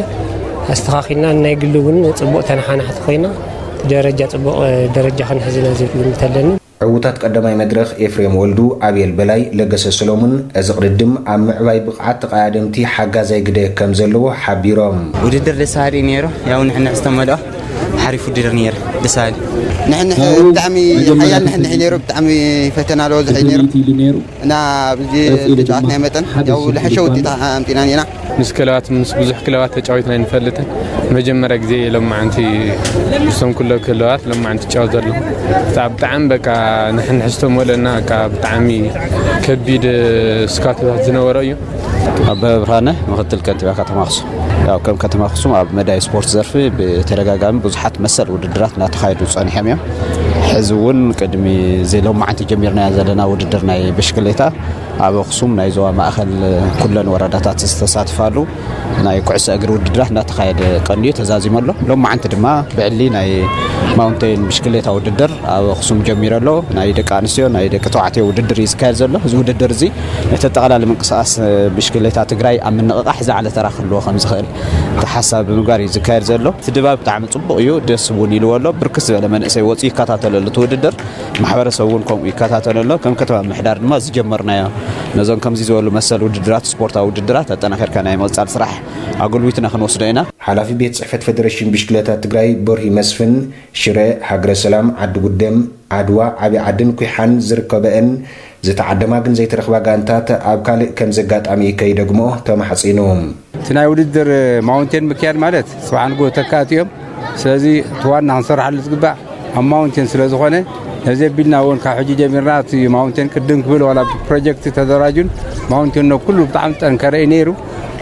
ኣስተኻኺልና ናይ ግሊ እውን ፅቡቕ ተነሓናሕቲ ኮይና ደረጃ ፅቡቕ ደረጃ ክንሕዝና ዝብል ግምት ኣለኒ። ዕዉታት ቀዳማይ መድረኽ ኤፍሬም ወልዱ፣ ኣቤል በላይ፣ ለገሰ ሰሎሙን፣ እዚ ቅድድም ኣብ ምዕባይ ብቕዓት ተቐዳደምቲ ሓጋዛይ ግደ ከም ዘለዎ ሓቢሮም። ውድድር ደስ በሃሊ ነይሩ። ያው ንሕንሕ ዝተመልኦ ሓሪፍ ውድድር ነይሩ። ደስ በሃሊ። ንሕንሕ ብጣዕሚ ሓያል ንሕንሕ እዩ ነይሩ። ብጣዕሚ ፈተና ኣለዎ ዝሕል ነይሩ። እና ኣብዚ ተጫዋትና መጠን ያው ዝሓሸ ውፅኢት ኣምፂና ኢና። ምስ ክለባት፣ ምስ ብዙሕ ክለባት ተጫዊትና ኣይንፈልጥን። መጀመርያ ግዜ ሎማዓንቲ ምስቶም ኩሎ ክለባት ሎማዓንቲ ትጫወት ዘለኹ። ብጣ-፣ ብጣዕሚ በቃ ንሕንሕ ዝተመልአና በቃ ብጣዕሚ ከቢድ ስካቶታት ዝነበሮ እዩ። ኣበበ ብርሃነ፣ ምክትል ከንቲባ ከተማ ኣኽሱም። ያው ከም ከተማ ኣኽሱም ኣብ መዳይ ስፖርት ዘርፊ ብተደጋጋሚ ብዙሓት መሰል ውድድራት እናተኻየዱ ጸኒሖም እዮም። ሕዚ እውን ቅድሚ እዚ ሎማዓንቲ ጀሚርናዮ ዘለና ውድድር ናይ ብሽክሌታ ኣብ ኣኽሱም ናይ ዞባ ማእኸል ኩለን ወረዳታት ዝተሳትፋሉ ናይ ኩዕሶ እግሪ ውድድራት እናተኻየደ ቀንዩ ተዛዚሙ ኣሎ። ሎማዓንቲ ድማ ብዕሊ ናይ ማውንቴን ብሽክሌታ ውድድር ኣብ ኣኽሱም ጀሚሩ ኣሎ። ናይ ደቂ ኣንስትዮ፣ ናይ ደቂ ተባዕትዮ ውድድር እዩ ዝካየድ ዘሎ። እዚ ውድድር እዚ ነቲ ኣጠቓላሊ ምንቅስቓስ ብሽክሌታ ትግራይ ኣብ ምንቕቓሕ ዝዓለ ተራ ክህልዎ ከም ዝኽእል ተሓሳቢ ብምግባር እዩ ዝካየድ ዘሎ። እቲ ድባብ ብጣዕሚ ጽቡቕ እዩ፣ ደስ እውን ኢልዎ ኣሎ። ብርክት ዝበለ መንእሰይ ወፂኡ ይከታተሎ ኣሎ እቲ ውድድር። ማሕበረሰብ እውን ከምኡ ይከታተሎ ኣሎ። ከም ከተማ ምምሕዳር ድማ ዝጀመርናዮ ነዞም ከምዚ ዝበሉ መሰል ውድድራት፣ ስፖርታዊ ውድድራት ኣጠናኺርካ ናይ ምቕጻል ስራሕ ኣጉልቢትና ክንወስዶ ኢና። ሓላፊ ቤት ጽሕፈት ፌደሬሽን ብሽክለታ ትግራይ በርሂ መስፍን፣ ሽረ፣ ሃገረ ሰላም፣ ዓዲ ጉደም፣ ዓድዋ፣ ዓቢ ዓድን ኩሓን ዝርከበአን ዝተዓደማ ግን ዘይተረኽባ ጋንታት ኣብ ካልእ ከምዚ ኣጋጣሚ ከይደግሞ ተማሕጺኑ። እቲ ናይ ውድድር ማውንቴን ምክያድ ማለት ጽባሕ ንግሆ ተካእቲ እዮም። ስለዚ እቲ ዋና ክንሰርሓሉ ዝግባእ ኣብ ማውንቴን ስለ ዝኾነ፣ ነዚ ኣቢልና እውን ካብ ሕጂ ጀሚርና እቲ ማውንቴን ቅድም ክብል ዋላ ብፕሮጀክት ተደራጁን ማውንቴን ነው ኩሉ ብጣዕሚ ዝጠንከረ እዩ ነይሩ።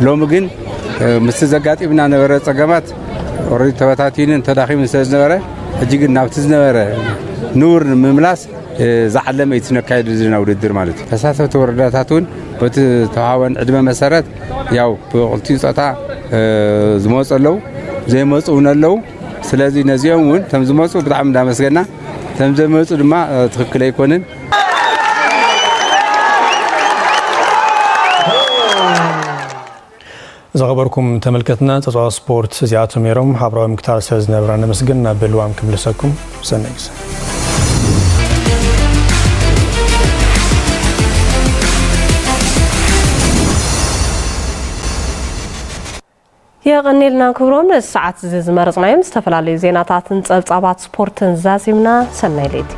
ሎሚ ግን ምስቲ ዘጋጢምና ነበረ ጸገማት ኦልሬዲ ተበታቲኑን ተዳኺሙን ስለ ዝነበረ፣ ሕጂ ግን ናብቲ ዝነበረ ንቡር ንምምላስ ዝዓለመ እዩ እቲ ነካይዶ ዘለና ውድድር ማለት እዩ። ተሳተፍቲ ወረዳታት እውን በቲ ተዋሃበን ዕድመ መሰረት ያው ብክልቲኡ ጾታ ዝመፁ ኣለዉ፣ ዘይመፁ እውን ኣለዉ። ስለዚ ነዚኦም እውን ተም ዝመፁ ብጣዕሚ እንዳመስገና፣ ተም ዘይመፁ ድማ ትኽክል ኣይኮንን። ዝኸበርኩም ተመልከትና፣ ጸጽዋ ስፖርት እዚኣቶም ነይሮም። ሓብራዊ ምክታል ስለ ዝነበራ ነመስግን። ናብ ልዋም ክምልሰኩም። ሰናይ ግዜ። የቐኔልና ክብሮም። ነዚ ሰዓት እዚ ዝመረጽናዮም ዝተፈላለዩ ዜናታትን ጸብጻባት ስፖርትን ዛዚምና። ሰናይ ለይቲ።